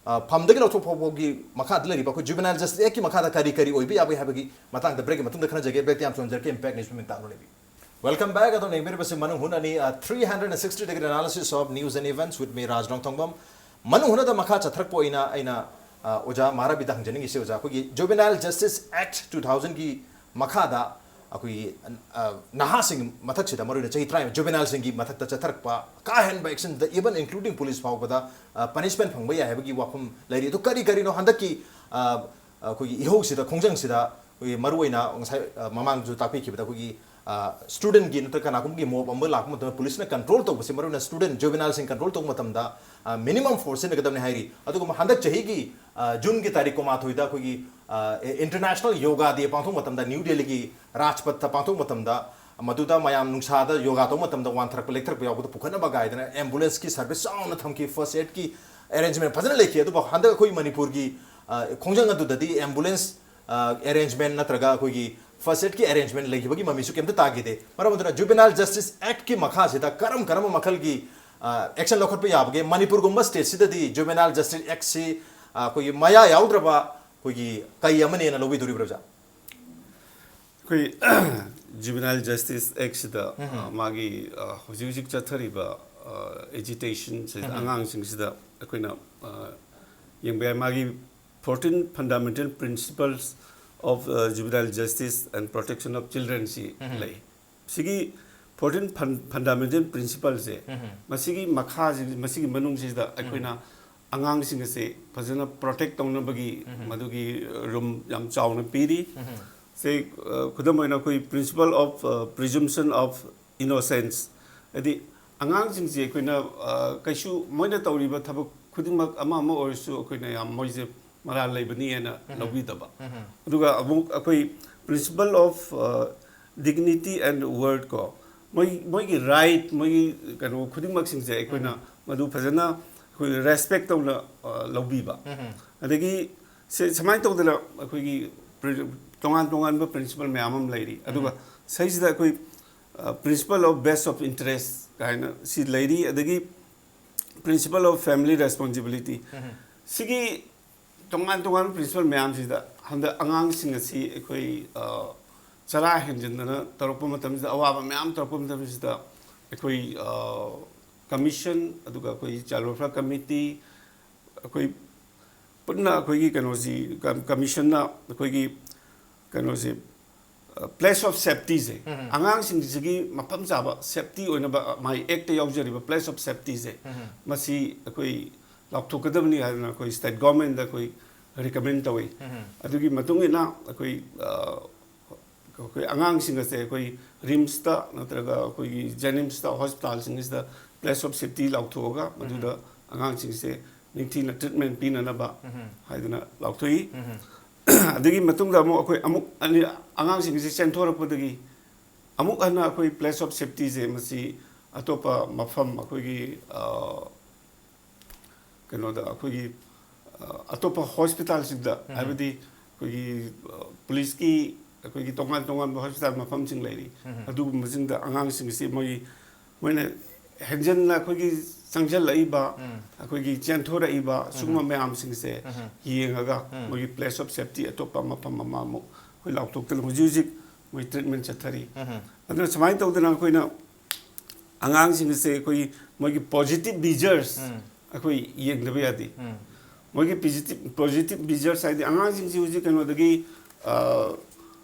ꯑ, ꯐꯝꯗꯒꯤ ꯂꯧꯊꯣꯛ ꯐꯥꯎꯕꯒꯤ ꯃꯈꯥꯗ ꯂꯩꯔꯤꯕ ꯑꯩꯈꯣꯏ ꯖꯨꯕꯦꯅꯥꯏꯜ ꯖꯁꯇꯤꯁ ꯑꯦꯛꯀꯤ ꯃꯈꯥꯗ ꯀꯔꯤ ꯀꯔꯤ ꯑꯣꯏꯕ ꯌꯥꯕꯒꯦ ꯍꯥꯏꯕꯒꯤ ꯃꯇꯥꯡꯗ ꯕ꯭ꯔꯦꯛꯀꯤ ꯃꯇꯨꯡꯗ ꯈꯟꯅꯖꯒꯦ꯫ ꯕ꯭ꯔꯦꯛꯇ ꯌꯥꯝ ꯊꯨꯅ ꯍꯟꯖꯔꯛꯀꯦ, ꯏꯝꯄꯦꯛ ꯅ꯭ꯌꯨꯁ ꯃꯃꯤꯡ ꯇꯥꯛꯅ ꯂꯩꯕꯤꯌꯨ꯫ Welcome back. ꯑꯗꯣꯝꯅ ꯌꯦꯡꯕꯤꯔꯤꯕꯁꯤ ꯃꯅꯨꯡ ꯍꯨꯠ ꯑꯅꯤ, ꯑ, three hundred sixty degree analysis of news and events with me, ꯔꯥꯖ ꯔꯣꯡꯊꯣꯡꯕꯝ꯫ ꯃꯅꯨꯡ ꯍꯨꯠꯅꯗ ꯃꯈꯥ ꯆꯠꯊꯔꯛꯄ ꯑꯣꯏꯅ ꯑꯩꯅ, ꯑ, ꯑꯣꯖꯥ ꯃꯍꯥꯔꯕꯤꯗ ꯍꯪꯖꯅꯤꯡꯉꯤꯁꯦ, ꯑꯣꯖꯥ, ꯑꯩꯈꯣꯏꯒꯤ ꯖꯨꯕꯦꯅꯥꯏꯜ ꯖꯁꯇꯤꯁ ꯑꯦꯛ ꯇꯨ ꯊꯥꯎꯖꯟꯒꯤ ꯃꯈꯥꯗ ꯑꯩꯈꯣꯏꯒꯤ, ꯑ, ꯅꯍꯥꯁꯤꯡ ꯃꯊꯛꯁꯤꯗ, ꯃꯔꯨꯑꯣꯏꯅ ꯆꯍꯤ ꯇꯔꯥ, ꯖꯨꯕꯦꯅꯥꯏꯜꯁꯤꯡꯒꯤ ꯃꯊꯛꯇ ꯆꯠꯊꯔꯛꯄ ꯀꯥ ꯍꯦꯟꯕ ꯑꯦꯛꯁꯟꯗ, ꯏꯚꯟ ꯏꯟꯀ꯭ꯂꯨꯗꯤꯡ ꯄꯨꯂꯤꯁ ꯐꯥꯎꯕꯗ, ꯑ, ꯄꯅꯤꯁꯃꯦꯟ ꯐꯪꯕ ꯌꯥꯏ ꯍꯥꯏꯕꯒꯤ ꯋꯥꯐꯝ ꯂꯩꯔꯤ꯫ ꯑꯗꯨ ꯀꯔꯤ ꯀꯔꯤꯅꯣ ꯍꯟꯗꯛꯀꯤ, ꯑ, ꯑꯩꯈꯣꯏꯒꯤ ꯏꯍꯧꯁꯤꯗ, ꯈꯣꯡꯖꯪꯁꯤꯗ ꯑꯩꯈꯣꯏꯒꯤ ꯃꯔꯨꯑꯣꯏꯅ ꯉꯁꯥꯏ, ꯑ, ꯃꯃꯥꯡꯗꯁꯨ ꯇꯥꯛꯄꯤꯈꯤꯕꯗ ꯑꯩꯈꯣꯏꯒꯤ, ꯑ, ꯁ꯭ꯇꯨꯗꯦꯟꯠꯀꯤ ꯅꯠꯇ꯭ꯔꯒ ꯀꯅꯥꯒꯨꯝꯕꯒꯤ ꯃꯣꯕ ꯑꯃ ꯂꯥꯛꯄ ꯃꯇꯝꯗ ꯄꯨꯂꯤꯁꯅ ꯀꯟꯇ꯭ꯔꯣꯜ ꯇꯧꯕꯁꯦ, ꯃꯔꯨꯑꯣꯏꯅ ꯁ꯭ꯇꯨꯗꯦꯟꯠ ꯖꯨꯕꯦꯅꯥꯏꯜꯁꯤꯡ ꯀꯟꯇ꯭ꯔꯣꯜ ꯇꯧꯕ ꯃꯇꯝꯗ, ꯑ, ꯃꯤꯅꯤꯃꯝ ꯐꯣꯔꯁ ꯁꯤꯖꯤꯟꯅꯒꯗꯕꯅꯤ ꯍꯥꯏꯔꯤ꯫ ꯑꯗꯨꯒ ꯍꯟꯗꯛ ꯆꯍꯤꯒꯤ, ꯑ, ꯖꯨꯟꯒꯤ ꯇꯥꯔꯤꯛ ꯀꯨꯟꯃꯥꯊꯣꯏꯗ ꯑꯩꯈꯣꯏꯒꯤ, ꯑ, ꯏꯟꯇꯔꯅꯦꯁꯅꯦꯜ ꯌꯣꯒꯥ ꯗꯦ ꯄꯥꯡꯊꯣꯛꯄ ꯃꯇꯝꯗ ꯅ꯭ꯌꯨ ꯗꯦꯜꯂꯤꯒꯤ ꯔꯥꯖꯄꯊꯇ ꯄꯥꯡꯊꯣꯛꯄ ꯃꯇꯝꯗ, ꯃꯗꯨꯗ ꯃꯌꯥꯝ ꯅꯨꯡꯁꯥꯗ ꯌꯣꯒꯥ ꯇꯧꯕ ꯃꯇꯝꯗ ꯋꯥꯟꯊꯔꯛꯄ, ꯂꯦꯛꯊꯔꯛꯄ ꯌꯥꯎꯕꯗ ꯄꯨꯈꯠꯅꯕ ꯀꯥꯏꯗꯅ ꯑꯦꯝꯕꯨꯂꯦꯟꯁꯀꯤ ꯁꯔꯚꯤꯁ ꯆꯥꯎꯅ ꯊꯝꯈꯤ, ꯐꯥꯔꯁ ꯑꯦꯗꯀꯤ ꯑꯦꯔꯦꯟꯖꯃꯦꯟ ꯐꯖꯅ ꯂꯩꯈꯤ꯫ ꯑꯗꯨꯕꯨ ꯍꯟꯗꯛ ꯑꯩꯈꯣꯏ ꯃꯅꯤꯄꯨꯔꯒꯤ, ꯑ, ꯈꯣꯡꯖꯪ ꯑꯗꯨꯗꯗꯤ ꯑꯦꯝꯕꯨꯂꯦꯟꯁ, ꯑ, ꯑꯦꯔꯦꯟꯖꯃꯦꯟ ꯅꯠꯇ꯭ꯔꯒ ꯑꯩꯈꯣꯏꯒꯤ ꯐꯥꯔꯁ ꯑꯦꯗꯀꯤ ꯑꯦꯔꯦꯟꯖꯃꯦꯟ ꯂꯩꯈꯤꯕꯒꯤ ꯃꯃꯤꯁꯨ ꯀꯩꯝꯇ ꯇꯥꯈꯤꯗꯦ꯫ ꯃꯔꯝ ꯑꯗꯨꯅ ꯖꯨꯕꯦꯅꯥꯏꯜ ꯖꯁꯇꯤꯁ ꯑꯦꯛꯀꯤ ꯃꯈꯥꯁꯤꯗ ꯀꯔꯝ ꯀꯔꯝꯕ ꯃꯈꯜꯒꯤ, ꯑ, ꯑꯦꯛꯁꯟ ꯂꯧꯈꯠꯄ ꯌꯥꯕꯒꯦ? ꯃꯅꯤꯄꯨꯔꯒꯨꯝꯕ ꯁ꯭ꯇꯦꯠꯁꯤꯗꯗꯤ ꯖꯨꯕꯦꯅꯥꯏꯜ ꯖꯁꯇꯤꯁ ꯑꯦꯛꯁꯤ, ꯑ, ꯑꯩꯈꯣꯏꯒꯤ ꯃꯌꯥ ꯌꯥꯎꯗ꯭ꯔꯕ ꯑꯩꯈꯣꯏꯒꯤ ꯀꯩ ꯑꯃꯅꯦꯅ ꯂꯧꯕꯤꯗꯣꯔꯤꯕ꯭ꯔꯥ, ꯑꯣꯖꯥ? ꯑꯩꯈꯣꯏ ꯖꯨꯕꯦꯅꯥꯏꯜ ꯖꯁꯇꯤꯁ ꯑꯦꯛꯁꯤꯗ, ꯑ, ꯃꯥꯒꯤ, ꯑ, ꯍꯧꯖꯤꯛ ꯍꯧꯖꯤꯛ ꯆꯠꯊꯔꯤꯕ, ꯑ, ꯑꯦꯖꯤꯇꯦꯁꯟꯁꯤꯗ, ꯑꯉꯥꯡꯁꯤꯡꯁꯤꯗ ꯑꯩꯈꯣꯏꯅ, ꯑ, ꯌꯦꯡꯕ ꯌꯥꯏ꯫ ꯃꯥꯒꯤ fourteen fundamental principles of, ꯑ, juvenile justice and protection of childrenꯁꯤ ꯂꯩ꯫ ꯁꯤꯒꯤ ꯐꯣꯔꯇꯤꯟ ꯐꯟꯗꯥꯃꯦꯟꯇꯦꯜ ꯄ꯭ꯔꯤꯟꯁꯤꯄꯜꯁꯦ, ꯃꯁꯤꯒꯤ ꯃꯈꯥꯁꯤ, ꯃꯁꯤꯒꯤ ꯃꯅꯨꯡꯁꯤꯗ ꯑꯩꯈꯣꯏꯅ ꯑꯉꯥꯡꯁꯤꯡ ꯑꯁꯦ ꯐꯖꯅ ꯄ꯭ꯔꯣꯇꯦꯛ ꯇꯧꯅꯕꯒꯤ ꯃꯗꯨꯒꯤ ꯔꯨꯝ ꯌꯥꯝ ꯆꯥꯎꯅ ꯄꯤꯔꯤ꯫ ꯁꯦ, ꯑ, ꯈꯨꯗꯝ ꯑꯣꯏꯅ ꯑꯩꯈꯣꯏ principle of, ꯑ, presumption of innocence, ꯍꯥꯏꯗꯤ ꯑꯉꯥꯡꯁꯤꯡꯁꯦ ꯑꯩꯈꯣꯏꯅ, ꯑ, ꯀꯩꯁꯨ ꯃꯣꯏꯅ ꯇꯧꯔꯤꯕ ꯊꯕꯛ ꯈꯨꯗꯤꯡꯃꯛ ꯑꯃ ꯑꯃ ꯑꯣꯏꯔꯁꯨ ꯑꯩꯈꯣꯏꯅ ꯌꯥꯝ ꯃꯣꯏꯁꯦ ꯃꯔꯥꯜ ꯂꯩꯕꯅꯤ ꯍꯥꯏꯅ ꯂꯧꯕꯤꯗꯕ꯫ ꯑꯗꯨꯒ ꯑꯃꯨꯛ ꯑꯩꯈꯣꯏ principle of, ꯑ, dignity and worth ꯀꯣ, ꯃꯣꯏ, ꯃꯣꯏꯒꯤ ꯔꯥꯏꯠ, ꯃꯣꯏꯒꯤ ꯀꯩꯅꯣ ꯈꯨꯗꯤꯡꯃꯛꯁꯤꯡꯁꯦ ꯑꯩꯈꯣꯏꯅ ꯃꯗꯨ ꯐꯖꯅ ꯑꯩꯈꯣꯏ ꯔꯦꯁꯄꯦꯛ ꯇꯧꯅ, ꯑ, ꯂꯧꯕꯤꯕ꯫ ꯑꯗꯒꯤ ꯁꯦ-, ꯁꯨꯃꯥꯏꯅ ꯇꯧꯗꯅ ꯑꯩꯈꯣꯏꯒꯤ ꯄ꯭ꯔꯤ-, ꯇꯣꯉꯥꯟ ꯇꯣꯉꯥꯟꯕ ꯄ꯭ꯔꯤꯟꯁꯤꯄꯜ ꯃꯌꯥꯝ ꯑꯃ ꯂꯩꯔꯤ꯫ ꯑꯗꯨꯒ ꯁꯤꯁꯤꯗ ꯑꯩꯈꯣꯏ, ꯑ, principle of best of interest ꯀꯥꯏꯅ ꯁꯤ ꯂꯩꯔꯤ, ꯑꯗꯒꯤ principle of family responsibility꯫ ꯁꯤꯒꯤ ꯇꯣꯉꯥꯟ ꯇꯣꯉꯥꯟꯕ ꯄ꯭ꯔꯤꯟꯁꯤꯄꯜ ꯃꯌꯥꯝꯁꯤꯗ ꯍꯟꯗꯛ ꯑꯉꯥꯡꯁꯤꯡ ꯑꯁꯤ ꯑꯩꯈꯣꯏ, ꯑ, ꯆꯔꯥ ꯍꯦꯟꯖꯤꯟꯗꯅ ꯇꯧꯔꯛꯄ ꯃꯇꯝꯁꯤꯗ, ꯑꯋꯥꯕ ꯃꯌꯥꯝ ꯇꯧꯔꯛꯄ ꯃꯇꯝꯁꯤꯗ ꯑꯩꯈꯣꯏ, ꯑ, ꯀꯃꯤꯁꯟ, ꯑꯗꯨꯒ ꯑꯩꯈꯣꯏ child welfare committee, ꯑꯩꯈꯣꯏ ꯄꯨꯟꯅ ꯑꯩꯈꯣꯏꯒꯤ ꯀꯩꯅꯣꯁꯤ, ꯀꯝ-, ꯀꯃꯤꯁꯟꯅ ꯑꯩꯈꯣꯏꯒꯤ ꯀꯩꯅꯣꯁꯤ, ꯑ, place of safetyꯁꯦ, ꯑꯉꯥꯡꯁꯤꯡꯁꯤꯒꯤ ꯃꯐꯝ ꯆꯥꯕ ꯁꯦꯐꯇꯤ ꯑꯣꯏꯅꯕ, ꯑ, ꯃꯥꯒꯤ ꯑꯦꯛꯇ ꯌꯥꯎꯖꯔꯤꯕ place of safetyꯁꯦ, ꯃꯁꯤ ꯑꯩꯈꯣꯏ ꯂꯥꯎꯊꯣꯛꯀꯗꯕꯅꯤ ꯍꯥꯏꯗꯅ ꯑꯩꯈꯣꯏ ꯁ꯭ꯇꯦꯠ ꯒꯣꯔꯃꯦꯟꯗ ꯑꯩꯈꯣꯏ ꯔꯤꯀꯃꯦꯟ ꯇꯧꯏ꯫ ꯑꯗꯨꯒꯤ ꯃꯇꯨꯡ ꯏꯟꯅ ꯑꯩꯈꯣꯏ, ꯑ, ꯑꯩꯈꯣꯏ ꯑꯉꯥꯡꯁꯤꯡ ꯑꯁꯦ ꯑꯩꯈꯣꯏ ꯔꯤꯝꯁꯇ ꯅꯠꯇ꯭ꯔꯒ ꯑꯩꯈꯣꯏꯒꯤ ꯖꯦꯅꯤꯝꯁꯇ, ꯍꯣꯁꯄꯤꯇꯥꯜꯁꯤꯡꯁꯤꯗ place of safety ꯂꯥꯎꯊꯣꯛꯑꯒ ꯃꯗꯨꯗ ꯑꯉꯥꯡꯁꯤꯡꯁꯦ ꯅꯤꯡꯊꯤꯅ ꯇ꯭ꯔꯤꯠꯃꯦꯟ ꯄꯤꯅꯅꯕ ꯍꯥꯏꯗꯅ ꯂꯥꯎꯊꯣꯛꯏ꯫ ꯑꯗꯨꯒꯤ ꯃꯇꯨꯡꯗ ꯑꯃꯨꯛ ꯑꯩꯈꯣꯏ ꯑꯃꯨꯛ ꯑꯅꯤ-, ꯑꯉꯥꯡꯁꯤꯡꯁꯦ ꯆꯦꯟꯊꯣꯔꯛꯄꯗꯒꯤ ꯑꯃꯨꯛ ꯍꯟꯅ ꯑꯩꯈꯣꯏ place of safetyꯁꯦ ꯃꯁꯤ ꯑꯇꯣꯞꯄ ꯃꯐꯝ ꯑꯩꯈꯣꯏꯒꯤ, ꯑ, ꯀꯩꯅꯣꯗ ꯑꯩꯈꯣꯏꯒꯤ, ꯑ, ꯑꯇꯣꯞꯄ ꯍꯣꯁꯄꯤꯇꯥꯜꯁꯤꯡꯗ, ꯍꯥꯏꯕꯗꯤ ꯑꯩꯈꯣꯏꯒꯤ, ꯑ, ꯄꯨꯂꯤꯁꯀꯤ ꯑꯩꯈꯣꯏꯒꯤ ꯇꯣꯉꯥꯟ ꯇꯣꯉꯥꯟꯕ ꯍꯣꯁꯄꯤꯇꯥꯜ ꯃꯐꯝꯁꯤꯡ ꯂꯩꯔꯤ꯫ ꯑꯗꯨꯒꯨꯝꯕꯁꯤꯡꯗ ꯑꯉꯥꯡꯁꯤꯡꯁꯤ ꯃꯣꯏꯒꯤ, ꯃꯣꯏꯅ ꯍꯦꯟꯖꯟꯅ ꯑꯩꯈꯣꯏꯒꯤ ꯆꯪꯁꯤꯜꯂꯛꯏꯕ, ꯑꯩꯈꯣꯏꯒꯤ ꯆꯦꯟꯊꯣꯔꯛꯏꯕ ꯁꯤꯒꯨꯝꯕ ꯃꯌꯥꯝꯁꯤꯡꯁꯦ ꯌꯦꯡꯉꯒ ꯃꯣꯏꯒꯤ place of safety ꯑꯇꯣꯞꯄ ꯃꯐꯝ ꯑꯃ ꯑꯃꯨꯛ ꯑꯩꯈꯣꯏ ꯂꯥꯎꯊꯣꯛꯇꯅ ꯍꯧꯖꯤꯛ ꯍꯧꯖꯤꯛ ꯃꯣꯏ ꯇ꯭ꯔꯤꯠꯃꯦꯟ ꯆꯠꯊꯔꯤ꯫ ꯑꯗꯨꯅ ꯁꯨꯃꯥꯏꯅ ꯇꯧꯗꯅ ꯑꯩꯈꯣꯏꯅ ꯑꯉꯥꯡꯁꯤꯡ ꯑꯁꯦ ꯑꯩꯈꯣꯏꯒꯤ ꯃꯣꯏꯒꯤ positive behaviors ꯑꯩꯈꯣꯏ ꯌꯦꯡꯗꯕ ꯌꯥꯗꯦ꯫ ꯃꯣꯏꯒꯤ positive, positive behaviors ꯍꯥꯏꯗꯤ ꯑꯉꯥꯡꯁꯤꯡꯁꯤ ꯍꯧꯖꯤꯛ ꯀꯩꯅꯣꯗꯒꯤ, ꯑ,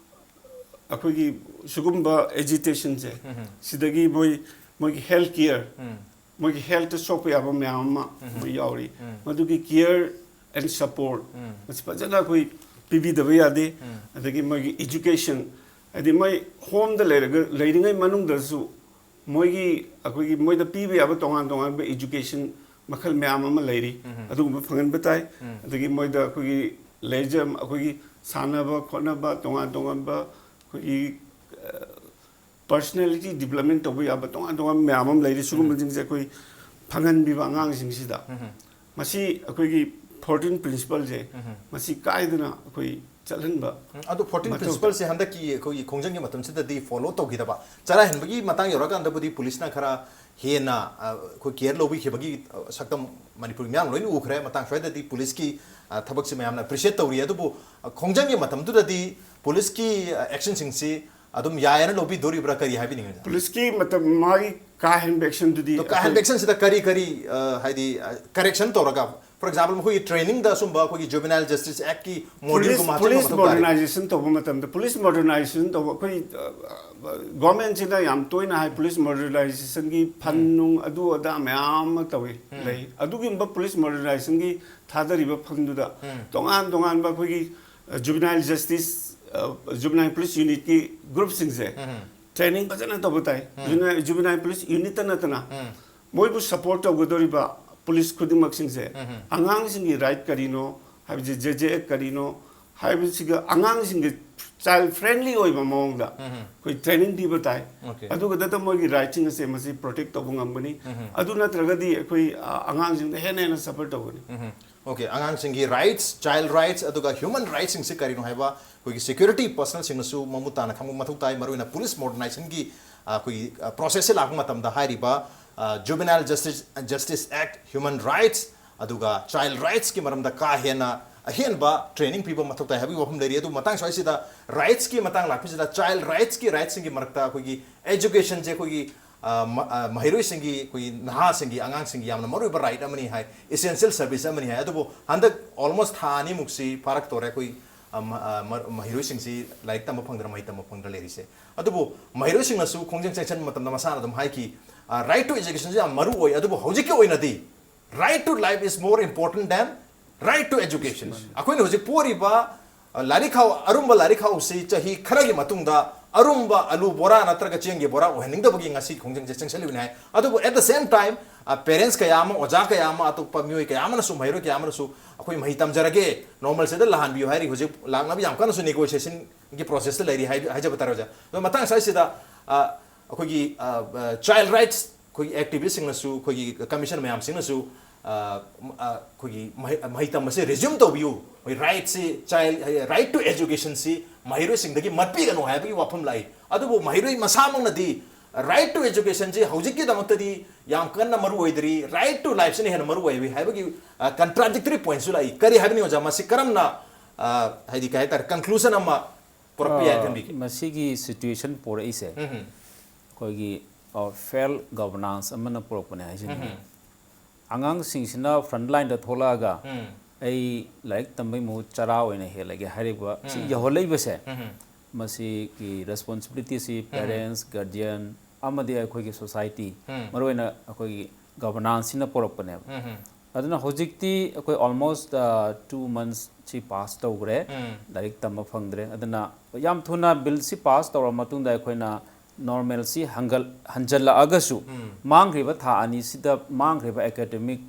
ꯑꯩꯈꯣꯏꯒꯤ ꯁꯤꯒꯨꯝꯕ ꯑꯦꯖꯤꯇꯦꯁꯟꯁꯦ, ꯁꯤꯗꯒꯤ ꯃꯣꯏ, ꯃꯣꯏꯒꯤ ꯍꯦꯜꯊ ꯀꯤꯌꯔ, ꯃꯣꯏꯒꯤ ꯍꯦꯜꯊꯇ ꯁꯣꯛꯄ ꯌꯥꯕ ꯃꯌꯥꯝ ꯑꯃ ꯃꯣꯏ ꯌꯥꯎꯔꯤ꯫ ꯃꯗꯨꯒꯤ ꯀꯤꯌꯔ ꯑꯦꯟ ꯁꯄꯣꯔꯠ, ꯃꯁꯤ ꯐꯖꯅ ꯑꯩꯈꯣꯏ ꯄꯤꯕꯤꯗꯕ ꯌꯥꯗꯦ꯫ ꯑꯗꯒꯤ ꯃꯣꯏꯒꯤ ꯏꯖꯨꯀꯦꯁꯟ, ꯍꯥꯏꯗꯤ ꯃꯣꯏ ꯍꯣꯝꯗ ꯂꯩꯔꯒ, ꯂꯩꯔꯤꯉꯩ ꯃꯅꯨꯡꯗꯁꯨ ꯃꯣꯏꯒꯤ, ꯑꯩꯈꯣꯏꯒꯤ ꯃꯣꯏꯗ ꯄꯤꯕ ꯌꯥꯕ ꯇꯣꯉꯥꯟ ꯇꯣꯉꯥꯟꯕ ꯏꯖꯨꯀꯦꯁꯟ ꯃꯈꯜ ꯃꯌꯥꯝ ꯑꯃ ꯂꯩꯔꯤ꯫ ꯑꯗꯨꯒꯨꯝꯕ ꯐꯪꯍꯟꯕ ꯇꯥꯏ꯫ ꯑꯗꯒꯤ ꯃꯣꯏꯗ ꯑꯩꯈꯣꯏꯒꯤ ꯂꯩꯖꯝ, ꯑꯩꯈꯣꯏꯒꯤ ꯁꯥꯟꯅꯕ ꯈꯣꯠꯅꯕ, ꯇꯣꯉꯥꯟ ꯇꯣꯉꯥꯟꯕ ꯑꯩꯈꯣꯏꯒꯤ, ꯑ, ꯄꯔꯁꯅꯦꯂꯤꯇꯤ ꯗꯤꯕꯂꯞꯃꯦꯟ ꯇꯧꯕ ꯌꯥꯕ ꯇꯣꯉꯥꯟ ꯇꯣꯉꯥꯟꯕ ꯃꯌꯥꯝ ꯑꯃ ꯂꯩꯔꯤ꯫ ꯁꯤꯒꯨꯝꯕꯁꯤꯡꯁꯦ ꯑꯩꯈꯣꯏ ꯐꯪꯍꯟꯕꯤꯕ ꯑꯉꯥꯡꯁꯤꯡꯁꯤꯗ꯫ ꯃꯁꯤ ꯑꯩꯈꯣꯏꯒꯤ ꯐꯣꯔꯇꯤꯟ ꯄ꯭ꯔꯤꯟꯁꯤꯄꯜꯁꯦ, ꯃꯁꯤ ꯀꯥꯏꯗꯅ ꯑꯩꯈꯣꯏ ꯆꯠꯍꯟꯕ꯫ ꯎꯝ, ꯑꯗꯣ ꯐꯣꯔꯇꯤꯟ ꯃꯊꯧ ꯇꯥꯏ꯫ ꯄ꯭ꯔꯤꯟꯁꯤꯄꯜꯁꯦ ꯍꯟꯗꯛꯀꯤ ꯑꯩꯈꯣꯏꯒꯤ ꯈꯣꯡꯖꯪꯒꯤ ꯃꯇꯝꯁꯤꯗꯗꯤ ꯐꯣꯂꯣ ꯇꯧꯈꯤꯗꯕ, ꯆꯔꯥ ꯍꯦꯟꯕꯒꯤ ꯃꯇꯥꯡ ꯌꯧꯔꯀꯥꯟꯗꯕꯨꯗꯤ ꯄꯨꯂꯤꯁꯅ ꯈꯔ ꯍꯦꯟꯅ, ꯑ, ꯑꯩꯈꯣꯏ ꯀꯤꯌꯔ ꯂꯧꯕꯤꯈꯤꯕꯒꯤ, ꯑ, ꯁꯛꯇꯝ ꯃꯅꯤꯄꯨꯔꯒꯤ ꯃꯤꯌꯥꯝ ꯂꯣꯏꯅ ꯎꯈ꯭ꯔꯦ꯫ ꯃꯇꯥꯡ ꯁ꯭ꯋꯥꯏꯗꯗꯤ ꯄꯨꯂꯤꯁꯀꯤ, ꯑ, ꯊꯕꯛꯁꯦ ꯃꯌꯥꯝꯅ ꯑꯦꯄ꯭ꯔꯤꯁꯤꯌꯦꯠ ꯇꯧꯔꯤ꯫ ꯑꯗꯨꯕꯨ, ꯑ, ꯈꯣꯡꯖꯪꯒꯤ ꯃꯇꯝꯗꯨꯗꯗꯤ ꯄꯨꯂꯤꯁꯀꯤ, ꯑ, ꯑꯦꯛꯁꯟꯁꯤꯡꯁꯤ ꯑꯗꯨꯝ ꯌꯥꯏꯌꯦꯅ ꯂꯧꯕꯤꯗꯣꯔꯤꯕ꯭ꯔꯥ, ꯀꯔꯤ ꯍꯥꯏꯕꯤꯅꯤꯡꯉꯤ? ꯄꯨꯂꯤꯁꯀꯤ ꯃꯇꯝ, ꯃꯥꯒꯤ ꯀꯥ ꯍꯦꯟꯕ ꯑꯦꯛꯁꯟꯗꯨꯗꯤ ꯑꯗꯣ ꯀꯥ ꯍꯦꯟꯕ ꯑꯩꯈꯣꯏ ꯑꯦꯛꯁꯟꯁꯤꯗ ꯀꯔꯤ ꯀꯔꯤ, ꯑ, ꯍꯥꯏꯗꯤ, ꯑ, ꯀꯔꯦꯛꯁꯟ ꯇꯧꯔꯒ, for example, ꯃꯈꯣꯏꯒꯤ ꯇ꯭ꯔꯦꯅꯤꯡꯗ ꯑꯁꯨꯝꯕ ꯑꯩꯈꯣꯏꯒꯤ ꯖꯨꯕꯦꯅꯥꯏꯜ ꯖꯁꯇꯤꯁ ꯑꯦꯛꯀꯤ ꯄꯨꯂꯤꯁ, ꯃꯣꯗ꯭ꯌꯨꯜꯒꯨꯝꯕ ꯍꯥꯞꯆꯤꯟꯕ ꯄꯨꯂꯤꯁ ꯃꯊꯧ ꯇꯥꯔꯦ꯫ ꯃꯣꯗꯔꯅꯥꯏꯖꯦꯁꯟ ꯇꯧꯕ ꯃꯇꯝꯗ, ꯄꯨꯂꯤꯁ ꯃꯣꯗꯔꯅꯥꯏꯖꯦꯁꯟ ꯇꯧꯕ, ꯑꯩꯈꯣꯏ, ꯑ, ꯑ, ꯒꯣꯔꯃꯦꯟꯁꯤꯅ ꯌꯥꯝ ꯇꯣꯏꯅ ꯍꯥꯏ, ꯄꯨꯂꯤꯁ ꯃꯣꯗꯔꯅꯥꯏꯖꯦꯁꯟꯒꯤ ꯐꯟ ꯎꯝ꯫ ꯅꯨꯡ ꯑꯗꯨ ꯑꯗꯥ ꯃꯌꯥꯝ ꯑꯃ ꯇꯧꯏ, ꯎꯝ꯫ ꯂꯩ꯫ ꯑꯗꯨꯒꯨꯝꯕ ꯄꯨꯂꯤꯁ ꯃꯣꯗꯔꯅꯥꯏꯖꯦꯁꯟꯒꯤ ꯊꯥꯗꯔꯤꯕ ꯐꯟꯗꯨꯗ ꯎꯝ꯫ ꯇꯣꯉꯥꯟ ꯇꯣꯉꯥꯟꯕ ꯑꯩꯈꯣꯏꯒꯤ, ꯑ, ꯖꯨꯕꯦꯅꯥꯏꯜ ꯖꯁꯇꯤꯁ, ꯑ, ꯖꯨꯕꯦꯅꯥꯏꯜ ꯄꯨꯂꯤꯁ ꯌꯨꯅꯤꯠꯀꯤ ꯒ꯭ꯔꯨꯞꯁꯤꯡꯁꯦ ꯎꯝ꯫ ꯇ꯭ꯔꯦꯅꯤꯡ ꯐꯖꯅ ꯇꯧꯕ ꯇꯥꯏ꯫ ꯎꯝ꯫ ꯖꯨꯕꯦꯅꯥꯏꯜ, ꯖꯨꯕꯦꯅꯥꯏꯜ ꯄꯨꯂꯤꯁ ꯌꯨꯅꯤꯠꯇ ꯅꯠꯇꯅ ꯎꯝ꯫ ꯃꯣꯏꯕꯨ ꯁꯄꯣꯔꯠ ꯇꯧꯒꯗꯧꯔꯤꯕ ꯄꯨꯂꯤꯁ ꯈꯨꯗꯤꯡꯃꯛꯁꯤꯡꯁꯦ ꯎꯝ꯫ ꯑꯉꯥꯡꯁꯤꯡꯒꯤ ꯔꯥꯏꯠ ꯀꯔꯤꯅꯣ ꯍꯥꯏꯕꯁꯦ, ꯖꯦ ꯖꯦ ꯑꯦꯛ ꯀꯔꯤꯅꯣ ꯍꯥꯏꯕꯁꯤꯒ ꯑꯉꯥꯡꯁꯤꯡꯒꯤ ꯆꯥꯏꯜ ꯐ꯭ꯔꯦꯟꯂꯤ ꯑꯣꯏꯕ ꯃꯑꯣꯡꯗ ꯎꯝ꯫ ꯑꯩꯈꯣꯏ ꯇ꯭ꯔꯦꯅꯤꯡ ꯄꯤꯕ ꯇꯥꯏ꯫ ꯑꯣꯀꯦ꯫ ꯑꯗꯨꯒꯗꯇ ꯃꯣꯏꯒꯤ ꯔꯥꯏꯠꯁꯤꯡ ꯑꯁꯦ ꯃꯁꯤ ꯄ꯭ꯔꯣꯇꯦꯛ ꯇꯧꯕ ꯉꯝꯒꯅꯤ꯫ ꯎꯝ꯫ ꯑꯗꯨ ꯅꯠꯇ꯭ꯔꯒꯗꯤ ꯑꯩꯈꯣꯏ, ꯑ, ꯑꯉꯥꯡꯁꯤꯡꯗ ꯍꯦꯟꯅ ꯍꯦꯟꯅ ꯁꯐꯔ ꯇꯧꯒꯅꯤ꯫ ꯎꯝ꯫ ꯑꯣꯀꯦ, ꯑꯉꯥꯡꯁꯤꯡꯒꯤ ꯔꯥꯏꯠꯁ, ꯆꯥꯏꯜ ꯔꯥꯏꯠꯁ, ꯑꯗꯨꯒ ꯍ꯭ꯌꯨꯃꯟ ꯔꯥꯏꯠꯁꯤꯡꯁꯤ ꯀꯔꯤꯅꯣ ꯍꯥꯏꯕ ꯑꯩꯈꯣꯏꯒꯤ ꯁꯦꯀ꯭ꯌꯨꯔꯤꯇꯤ ꯄꯔꯁꯅꯦꯜꯁꯤꯡꯅꯁꯨ ꯃꯃꯨꯠ ꯇꯥꯅ ꯈꯪꯕ ꯃꯊꯧ ꯇꯥꯏ꯫ ꯃꯔꯨꯑꯣꯏꯅ ꯄꯨꯂꯤꯁ ꯃꯣꯗꯔꯅꯥꯏꯖꯦꯁꯟꯒꯤ, ꯑ, ꯑꯩꯈꯣꯏꯒꯤ, ꯑ, ꯄ꯭ꯔꯣꯁꯦꯁꯁꯦ ꯂꯥꯛꯄ ꯃꯇꯝꯗ ꯍꯥꯏꯔꯤꯕ, ꯑ, ꯖꯨꯕꯦꯅꯥꯏꯜ ꯖꯁꯇꯤꯁ, ꯖꯁꯇꯤꯁ ꯑꯦꯛ, ꯍ꯭ꯌꯨꯃꯟ ꯔꯥꯏꯠꯁ, ꯑꯗꯨꯒ ꯆꯥꯏꯜ ꯔꯥꯏꯠꯁꯀꯤ ꯃꯔꯝꯗ ꯀꯥ ꯍꯦꯟꯅ ꯑꯍꯦꯟꯕ ꯇ꯭ꯔꯦꯅꯤꯡ ꯄꯤꯕ ꯃꯊꯧ ꯇꯥꯏ ꯍꯥꯏꯕꯒꯤ ꯋꯥꯐꯝ ꯂꯩꯔꯤ꯫ ꯑꯗꯨ ꯃꯇꯥꯡ ꯁ꯭ꯋꯥꯏꯁꯤꯗ ꯔꯥꯏꯠꯁꯀꯤ ꯃꯇꯥꯡ ꯂꯥꯛꯄꯁꯤꯗ, ꯆꯥꯏꯜ ꯔꯥꯏꯠꯁꯀꯤ ꯔꯥꯏꯠꯁꯤꯡꯒꯤ ꯃꯔꯛꯇ ꯑꯩꯈꯣꯏꯒꯤ ꯑꯦꯖꯨꯀꯦꯁꯟꯁꯦ ꯑꯩꯈꯣꯏꯒꯤ, ꯑ, ꯃ-, ꯑ, ꯃꯍꯩꯔꯣꯏꯁꯤꯡꯒꯤ, ꯑꯩꯈꯣꯏꯒꯤ ꯅꯍꯥꯁꯤꯡꯒꯤ, ꯑꯉꯥꯡꯁꯤꯡꯒꯤ ꯌꯥꯝꯅ ꯃꯔꯨꯑꯣꯏꯕ ꯔꯥꯏꯠ ꯑꯃꯅꯤ ꯍꯥꯏ, ꯏꯁꯦꯟꯁꯤꯌꯦꯜ ꯁꯔꯚꯤꯁ ꯑꯃꯅꯤ ꯍꯥꯏ꯫ ꯑꯗꯨꯕꯨ ꯍꯟꯗꯛ ꯑꯣꯜꯃꯣꯁ ꯊꯥ ꯑꯅꯤꯃꯨꯛꯁꯤ ꯐꯥꯔꯛꯇꯧꯔꯦ ꯑꯩꯈꯣꯏ, ꯑ, ꯃ-, ꯑ, ꯃ-, ꯃꯍꯩꯔꯣꯏꯁꯤꯡꯁꯤ ꯂꯥꯏꯔꯤꯛ ꯇꯝꯕ ꯐꯪꯗꯅ, ꯃꯍꯩ ꯇꯝꯕ ꯐꯪꯗꯅ ꯂꯩꯔꯤꯁꯦ꯫ ꯑꯗꯨꯕꯨ ꯃꯍꯩꯔꯣꯏꯁꯤꯡꯅꯁꯨ ꯈꯣꯡꯖꯪ ꯆꯪꯁꯟꯕ ꯃꯇꯝꯗ ꯃꯁꯥꯅ ꯑꯗꯨꯝ ꯍꯥꯏꯈꯤ, "Right to education ꯁꯤ ꯌꯥꯝ ꯃꯔꯨ ꯑꯣꯏ, ꯑꯗꯨꯕꯨ ꯍꯧꯖꯤꯛꯀꯤ ꯑꯣꯏꯅꯗꯤ right to life is more important than right to education." ꯑꯩꯈꯣꯏꯅ ꯍꯧꯖꯤꯛ ꯄꯣꯔꯤꯕ, ꯑ, ꯂꯥꯏꯔꯤꯛ ꯈꯥꯎ, ꯑꯔꯨꯝꯕ ꯂꯥꯏꯔꯤꯛ ꯈꯥꯎꯁꯤ ꯆꯍꯤ ꯈꯔꯒꯤ ꯃꯇꯨꯡꯗ ꯑꯔꯨꯝꯕ ꯑꯂꯨ ꯕꯣꯔꯥ ꯅꯠꯇ꯭ꯔꯒ ꯆꯦꯡꯒꯤ ꯕꯣꯔꯥ ꯑꯣꯏꯍꯟꯅꯤꯡꯗꯕꯒꯤ ꯉꯁꯤ ꯈꯣꯡꯖꯪꯁꯦ ꯆꯪꯁꯤꯜꯂꯤꯕꯅꯤ ꯍꯥꯏ꯫ ꯑꯗꯨꯕꯨ at the same time, ꯑ, parents ꯀꯌꯥ ꯑꯃ, ꯑꯣꯖꯥ ꯀꯌꯥ ꯑꯃ, ꯑꯇꯣꯞꯄ ꯃꯤꯑꯣꯏ ꯀꯌꯥ ꯑꯃꯅꯁꯨ, ꯃꯍꯩꯔꯣꯏ ꯀꯌꯥ ꯑꯃꯅꯁꯨ ꯑꯩꯈꯣꯏ ꯃꯍꯩ ꯇꯝꯖꯔꯒꯦ, normalꯁꯤꯗ ꯂꯥꯛꯍꯟꯕꯤꯌꯨ ꯍꯥꯏꯔꯤ꯫ ꯍꯧꯖꯤꯛ ꯂꯥꯛꯅꯕ ꯌꯥꯝ ꯀꯟꯅꯁꯨ negotiationꯒꯤ processꯇ ꯂꯩꯔꯤ ꯍꯥꯏ-, ꯍꯥꯏꯖꯕ ꯇꯥꯔꯦ ꯑꯣꯖꯥ꯫ ꯑꯗꯣ ꯃꯇꯥꯡ ꯑꯁꯤꯗ, ꯑ, ꯑꯩꯈꯣꯏꯒꯤ, ꯑ, ꯑ, child rights ꯑꯩꯈꯣꯏꯒꯤ activistꯁꯤꯡꯅꯁꯨ, ꯑꯩꯈꯣꯏꯒꯤ commission ꯃꯌꯥꯝꯁꯤꯡꯅꯁꯨ, ꯑ, ꯑ, ꯑꯩꯈꯣꯏꯒꯤ ꯃꯍꯩ, ꯃꯍꯩ ꯇꯝꯕꯁꯦ resume ꯇꯧꯕꯤꯌꯨ, ꯑꯩꯈꯣꯏ rightꯁꯤ, child, right to educationꯁꯤ ꯃꯍꯩꯔꯣꯏꯁꯤꯡꯗꯒꯤ ꯃꯠꯄꯤꯒꯅꯨ ꯍꯥꯏꯕꯒꯤ ꯋꯥꯐꯝ ꯂꯥꯛꯏ꯫ ꯑꯗꯨꯕꯨ ꯃꯍꯩꯔꯣꯏ ꯃꯁꯥꯃꯛꯅꯗꯤ right to educationꯁꯤ ꯍꯧꯖꯤꯛꯀꯤꯗꯃꯛꯇꯗꯤ ꯌꯥꯝ ꯀꯟꯅ ꯃꯔꯨ ꯑꯣꯏꯗ꯭ꯔꯤ, right to lifeꯁꯤꯅ ꯍꯦꯟꯅ ꯃꯔꯨ ꯑꯣꯏ ꯍꯥꯏꯕꯒꯤ, ꯑ, contradictory pointꯁꯨ ꯂꯥꯛꯏ꯫ ꯀꯔꯤ ꯍꯥꯏꯕꯅꯤ ꯑꯣꯖꯥ? ꯃꯁꯤ ꯀꯔꯝꯅ, ꯑ, ꯍꯥꯏꯗꯤ ꯀꯩ ꯍꯥꯏꯇꯥꯔꯦ, conclusion ꯑꯃ ꯄꯨꯔꯛꯄ ꯌꯥꯏ ꯑ, ꯈꯟꯕꯤꯒꯦ? ꯃꯁꯤꯒꯤ situation ꯄꯨꯔꯛꯏꯁꯦ ꯎꯝ꯫ ꯑꯩꯈꯣꯏꯒꯤ, ꯑ, failed governance ꯑꯃꯅ ꯄꯨꯔꯛꯄꯅꯦ ꯍꯥꯏꯖꯅꯤꯡꯉꯤ꯫ ꯎꯝ꯫ ꯑꯉꯥꯡꯁꯤꯡꯁꯤꯅ front lineꯗ ꯊꯣꯛꯂꯛꯑꯒ ꯎꯝ꯫ "ꯑꯩ ꯂꯥꯏꯔꯤꯛ ꯇꯝꯕꯩ ꯃꯍꯨꯠ ꯆꯔꯥ ꯑꯣꯏꯅ ꯍꯦꯜꯂꯒꯦ" ꯍꯥꯏꯔꯤꯕ ꯁꯤ ꯎꯝ꯫ ꯌꯧꯍꯜꯂꯛꯏꯕꯁꯦ, ꯎꯝ꯫ ꯃꯁꯤꯒꯤ responsibilityꯁꯤ ꯎꯝ꯫ Parents, guardian ꯑꯃꯗꯤ ꯑꯩꯈꯣꯏꯒꯤ society, ꯎꯝ꯫ ꯃꯔꯨꯑꯣꯏꯅ ꯑꯩꯈꯣꯏꯒꯤ governancesꯁꯤꯅ ꯄꯨꯔꯛꯄꯅꯦꯕ꯫ ꯎꯝ꯫ ꯑꯗꯨꯅ ꯍꯧꯖꯤꯛꯇꯤ ꯑꯩꯈꯣꯏ almost, ꯑ, two monthsꯁꯤ pass ꯇꯧꯈ꯭ꯔꯦ, ꯎꯝ꯫ ꯂꯥꯏꯔꯤꯛ ꯇꯝꯕ ꯐꯪꯗ꯭ꯔꯦ꯫ ꯑꯗꯨꯅ ꯌꯥꯝ ꯊꯨꯅ billꯁꯤ pass ꯇꯧꯔꯕ ꯃꯇꯨꯡꯗ ꯑꯩꯈꯣꯏꯅ normalꯁꯤ ꯍꯪꯒꯠ-, ꯍꯟꯖꯜꯂꯛꯑꯒꯁꯨ ꯎꯝ꯫ ꯃꯥꯡꯈ꯭ꯔꯤꯕ ꯊꯥ ꯑꯅꯤꯁꯤꯗ ꯃꯥꯡꯈ꯭ꯔꯤꯕ academic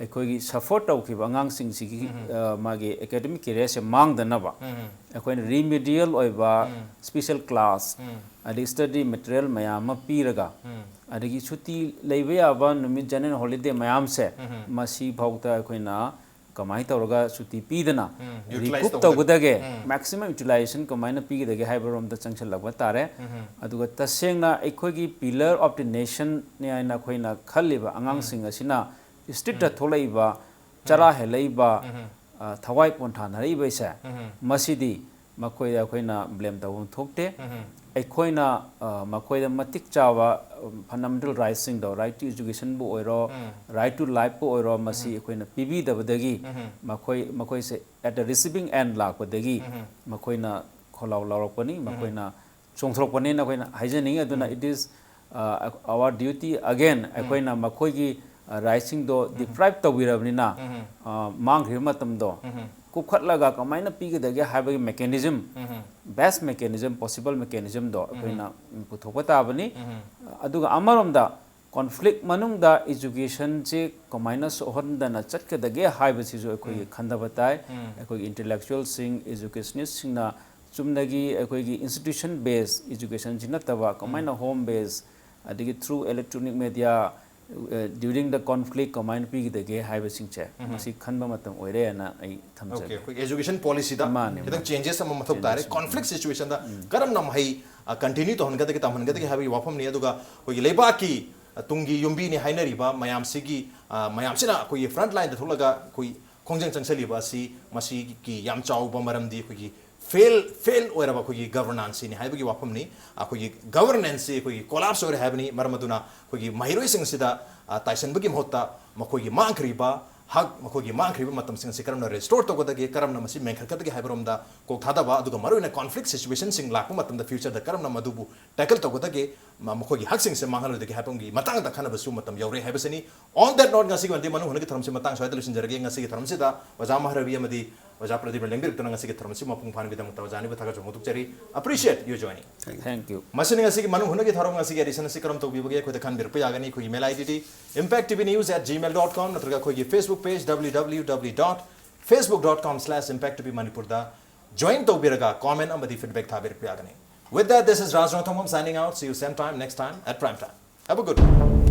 ꯑꯩꯈꯣꯏꯒꯤ suffer ꯇꯧꯈꯤꯕ ꯑꯉꯥꯡꯁꯤꯡꯁꯤꯒꯤ, ꯎꯝ꯫ ꯑ, ꯃꯥꯒꯤ academic careerꯁꯦ ꯃꯥꯡꯗꯅꯕ ꯎꯝ꯫ ꯑꯩꯈꯣꯏꯅ remedial ꯑꯣꯏꯕ ꯎꯝ꯫ special class, ꯎꯝ꯫ ꯑꯗꯩ study material ꯃꯌꯥꯝ ꯑꯃ ꯄꯤꯔꯒ, ꯎꯝ꯫ ꯑꯗꯒꯤ ꯁꯨꯇꯤ ꯂꯩꯕ ꯌꯥꯕ ꯅꯨꯃꯤꯠ general holiday ꯃꯌꯥꯝꯁꯦ, ꯎꯝ꯫ ꯃꯁꯤ ꯐꯥꯎꯗ ꯑꯩꯈꯣꯏꯅ ꯀꯃꯥꯏꯅ ꯇꯧꯔꯒ ꯁꯨꯇꯤ ꯄꯤꯗꯅ ꯎꯝ, utilize recoup ꯇꯧꯒꯗꯒꯦ꯫ ꯇꯧꯒꯗꯒꯦ, ꯎꯝ꯫ Maximum utilization ꯀꯃꯥꯏꯅ ꯄꯤꯒꯗꯒꯦ ꯍꯥꯏꯕꯔꯣꯝꯗ ꯆꯪꯁꯤꯜꯂꯛꯄ ꯇꯥꯔꯦ꯫ ꯎꯝ꯫ ꯑꯗꯨꯒ ꯇꯁꯦꯡꯅ ꯑꯩꯈꯣꯏꯒꯤ pillar of the nationꯅꯤ ꯍꯥꯏꯅ ꯑꯩꯈꯣꯏꯅ ꯈꯜꯂꯤꯕ ꯑꯉꯥꯡꯁꯤꯡ ꯎꯝ꯫ ꯑꯁꯤꯅ streetꯇ ꯎꯝ꯫ ꯊꯣꯛꯂꯛꯏꯕ, ꯎꯝ꯫ ꯆꯔꯥ ꯍꯦꯜꯂꯛꯏꯕ, ꯎꯝ꯫ ꯑ, ꯊꯋꯥꯏ ꯄꯣꯟꯊꯥꯅꯔꯛꯏꯕꯁꯦ, ꯎꯝ꯫ ꯃꯁꯤꯗꯤ ꯃꯈꯣꯏꯗ ꯑꯩꯈꯣꯏꯅ ꯕ꯭ꯂꯦꯝ ꯇꯧꯐꯝ ꯊꯣꯛꯇꯦ꯫ ꯑꯩꯈꯣꯏꯅ ꯑ, ꯃꯈꯣꯏꯗ ꯃꯇꯤꯛ ꯆꯥꯕ ꯐꯟꯗꯥꯃꯦꯟꯇꯦꯜ ꯔꯥꯏꯠꯁꯤꯡꯗꯣ, ꯔꯥꯏꯠ ꯇꯨ ꯏꯖꯨꯀꯦꯁꯟꯕꯨ ꯑꯣꯏꯔꯣ, ꯔꯥꯏꯠ ꯇꯨ ꯂꯥꯏꯐꯄꯨ ꯑꯣꯏꯔꯣ, ꯃꯁꯤ ꯑꯩꯈꯣꯏꯅ ꯄꯤꯕꯤꯗꯕꯗꯒꯤ ꯃꯈꯣꯏ ꯃꯈꯣꯏꯁꯦ at the receiving end ꯂꯥꯛꯄꯗꯒꯤ ꯃꯈꯣꯏꯅ ꯈꯣꯜꯂꯥꯎ ꯂꯥꯎꯔꯛꯄꯅꯤ, ꯃꯈꯣꯏꯅ ꯆꯣꯡꯊꯣꯔꯛꯄꯅꯦꯅ ꯑꯩꯈꯣꯏꯅ ꯍꯥꯏꯖꯅꯤꯡꯉꯤ꯫ ꯑꯗꯨꯅ it is uh, our duty again, ꯑꯩꯈꯣꯏꯅ ꯃꯈꯣꯏꯒꯤ ꯔꯥꯏꯠꯁꯤꯡꯗꯣ ꯗꯤꯄ꯭ꯔꯥꯏꯞ ꯇꯧꯕꯤꯔꯕꯅꯤꯅ ꯑ, ꯃꯥꯡꯈ꯭ꯔꯤꯕ ꯃꯇꯝꯗꯣ ꯀꯨꯞꯈꯠꯂꯒ ꯀꯃꯥꯏꯅ ꯄꯤꯒꯗꯒꯦ ꯍꯥꯏꯕꯒꯤ ꯃꯦꯀꯦꯅꯤꯖꯝ, ꯕꯦꯁ ꯃꯦꯀꯦꯅꯤꯖꯝ, ꯄꯣꯁꯤꯕꯜ ꯃꯦꯀꯦꯅꯤꯖꯝꯗꯣ ꯑꯩꯈꯣꯏꯅ ꯄꯨꯊꯣꯛꯄ ꯇꯥꯕꯅꯤ꯫ ꯑꯗꯨꯒ ꯑꯃꯔꯣꯝꯗ ꯀꯣꯟꯐ꯭ꯂꯤꯛ ꯃꯅꯨꯡꯗ ꯏꯖꯨꯀꯦꯁꯟꯁꯤ ꯀꯃꯥꯏꯅ ꯁꯣꯛꯍꯟꯗꯅ ꯆꯠꯀꯗꯒꯦ ꯍꯥꯏꯕꯁꯤꯁꯨ ꯑꯩꯈꯣꯏꯒꯤ ꯈꯟꯊꯕ ꯇꯥꯏ꯫ ꯑꯩꯈꯣꯏꯒꯤ ꯏꯟꯇꯦꯂꯦꯛꯆꯨꯋꯦꯜꯁꯤꯡ, ꯏꯖꯨꯀꯦꯁꯅꯤꯁꯁꯤꯡꯅ ꯆꯨꯝꯅꯒꯤ ꯑꯩꯈꯣꯏꯒꯤ ꯏꯟꯁꯇꯤꯇ꯭ꯌꯨꯁꯟ ꯕꯦꯁ ꯏꯖꯨꯀꯦꯁꯟꯁꯤ ꯅꯠꯇꯕ ꯀꯃꯥꯏꯅ ꯍꯣꯝ ꯕꯦꯁ, ꯑꯗꯒꯤ through electronic media, during the conflict ꯀꯃꯥꯏꯅ ꯄꯤꯒꯗꯒꯦ ꯍꯥꯏꯕꯁꯤꯡꯁꯦ ꯃꯁꯤ ꯈꯟꯕ ꯃꯇꯝ ꯑꯣꯏꯔꯦꯅ ꯑꯩ ꯊꯝꯖꯒꯦ꯫ ꯑꯣꯀꯦ, ꯑꯩꯈꯣꯏ ꯏꯖꯨꯀꯦꯁꯟ ꯄꯣꯂꯤꯁꯤꯗ ꯃꯥꯅꯦ, ꯈꯤꯇꯪ ꯃꯥꯅꯦ꯫ ꯆꯦꯟꯖꯦꯁ ꯑꯃ ꯃꯊꯧ ꯇꯥꯔꯦ꯫ Changes. ꯀꯣꯟꯐ꯭ꯂꯤꯛ ꯁꯤꯆꯨꯋꯦꯁꯟꯗ ꯀꯔꯝꯅ ꯃꯍꯩ ꯀꯟꯇꯤꯅ꯭ꯌꯨ ꯇꯧꯍꯟꯒꯗꯒꯦ, ꯇꯝꯍꯟꯒꯗꯒꯦ ꯍꯥꯏꯕꯒꯤ ꯋꯥꯐꯝꯅꯤ꯫ ꯑꯗꯨꯒ ꯑꯩꯈꯣꯏꯒꯤ ꯂꯩꯕꯥꯛꯀꯤ ꯑ, ꯇꯨꯡꯒꯤ ꯌꯨꯝꯕꯤꯅꯤ ꯍꯥꯏꯅꯔꯤꯕ ꯃꯌꯥꯝꯁꯤꯒꯤ ꯑ, ꯃꯌꯥꯝꯁꯤꯅ ꯑꯩꯈꯣꯏꯒꯤ ꯐ꯭ꯔꯟꯠ ꯂꯥꯏꯟꯗ ꯊꯣꯛꯂꯒ ꯑꯩꯈꯣꯏ ꯈꯣꯡꯖꯪ ꯆꯪꯁꯜꯂꯤꯕ ꯑꯁꯤ, ꯃꯁꯤꯒꯤ ꯌꯥꯝ ꯆꯥꯎꯕ ꯃꯔꯝꯗꯤ ꯑꯩꯈꯣꯏꯒꯤ ꯐꯦꯜ ꯐꯦꯜ ꯑꯣꯏꯔꯕ ꯑꯩꯈꯣꯏꯒꯤ ꯒꯕꯔꯅꯥꯟꯁꯁꯤꯅꯤ ꯍꯥꯏꯕꯒꯤ ꯋꯥꯐꯝꯅꯤ꯫ ꯑꯩꯈꯣꯏꯒꯤ ꯒꯕꯔꯅꯦꯟꯁꯁꯤ ꯑꯩꯈꯣꯏꯒꯤ ꯀꯣꯂꯥꯞꯁ ꯑꯣꯏꯔꯦ ꯍꯥꯏꯕꯅꯤ꯫ ꯃꯔꯝ ꯑꯗꯨꯅ ꯑꯩꯈꯣꯏꯒꯤ ꯃꯍꯩꯔꯣꯏꯁꯤꯡ ꯑꯁꯤꯗ ꯑ, ꯇꯥꯏꯁꯟꯕꯒꯤ ꯃꯍꯨꯠꯇ ꯃꯈꯣꯏꯒꯤ ꯃꯥꯡꯈ꯭ꯔꯤꯕ ꯍꯛ, ꯃꯈꯣꯏꯒꯤ ꯃꯥꯡꯈ꯭ꯔꯤꯕ ꯃꯇꯝꯁꯤꯡ ꯑꯁꯤ ꯀꯔꯝꯅ ꯔꯤꯁꯇꯣꯔ ꯇꯧꯒꯗꯒꯦ, ꯀꯔꯝꯅ ꯃꯁꯤ ꯃꯦꯟꯈꯠꯀꯗꯒꯦ ꯍꯥꯏꯕꯔꯣꯝꯗ ꯀꯣꯛ ꯊꯥꯗꯕ, ꯑꯗꯨꯒ ꯃꯔꯨꯑꯣꯏꯅ ꯀꯣꯟꯐ꯭ꯂꯤꯛ ꯁꯤꯆꯨꯋꯦꯁꯟꯁꯤꯡ ꯂꯥꯛꯄ ꯃꯇꯝꯗ ꯐ꯭ꯌꯨꯆꯔꯗ ꯀꯔꯝꯅ ꯃꯗꯨꯕꯨ ꯇꯦꯀꯜ ꯇꯧꯒꯗꯒꯦ, ꯃ-, ꯃꯈꯣꯏꯒꯤ ꯍꯛꯁꯤꯡꯁꯦ ꯃꯥꯡꯍꯜꯂꯣꯏꯗꯒꯦ ꯍꯥꯏꯕꯒꯤ ꯃꯇꯥꯡꯗ ꯈꯟꯅꯕꯁꯨ ꯃꯇꯝ ꯌꯧꯔꯦ ꯍꯥꯏꯕꯁꯤꯅꯤ꯫ On that note, ꯉꯁꯤꯒꯤ ꯑꯣꯏꯅꯗꯤ ꯃꯅꯨꯡ ꯍꯨꯠꯅꯒꯤ ꯊꯧꯔꯝꯁꯤ ꯃꯇꯥꯡ ꯁ꯭ꯋꯥꯏꯗ ꯂꯣꯏꯁꯤꯟꯖꯔꯒꯦ꯫ ꯉꯁꯤꯒꯤ ꯊꯧꯔꯝꯁꯤꯗ ꯑꯣꯖꯥ ꯃꯍꯥꯔꯥꯕꯤ ꯑꯃꯗꯤ ꯑꯣꯖꯥ ꯄ꯭ꯔꯗꯤꯞꯅ ꯂꯦꯡꯕꯤꯔꯛꯇꯨꯅ ꯉꯁꯤꯒꯤ ꯊꯧꯔꯝꯁꯤ ꯃꯄꯨꯡ ꯐꯥꯍꯟꯕꯒꯤꯗꯃꯛꯇ ꯑꯣꯖꯥ ꯑꯅꯤꯕꯨ ꯊꯥꯒꯠꯆꯕ ꯐꯣꯡꯗꯣꯛꯆꯔꯤ꯫ Appreciate your joining. Thank you. ꯃꯁꯤꯅ ꯉꯁꯤꯒꯤ ꯃꯅꯨꯡ ꯍꯨꯠꯅꯒꯤ ꯊꯧꯔꯝ, ꯉꯁꯤꯒꯤ ꯑꯦꯗꯤꯁꯟ ꯑꯁꯤ ꯀꯔꯝ ꯇꯧꯕꯤꯕꯒꯦ ꯑꯩꯈꯣꯏꯗ ꯈꯟꯕꯤꯔꯛꯄ ꯌꯥꯒꯅꯤ꯫ ꯑꯩꯈꯣꯏꯒꯤ ꯃꯦꯜ ꯑꯥꯏ ꯗꯤꯗꯤ impact T V news at gmail dot com ꯅꯠꯇ꯭ꯔꯒ ꯑꯩꯈꯣꯏꯒꯤ Facebook page W W W dot facebook dot com slash impact T V Manipur ꯗ join ꯇꯧꯕꯤꯔꯒ comment ꯑꯃꯗꯤ feedback ꯊꯥꯕꯤꯔꯛꯄ ꯌꯥꯒꯅꯤ꯫ With that, this is Raj Rongthangam signing out. See you same time next time at prime time. Have a good one.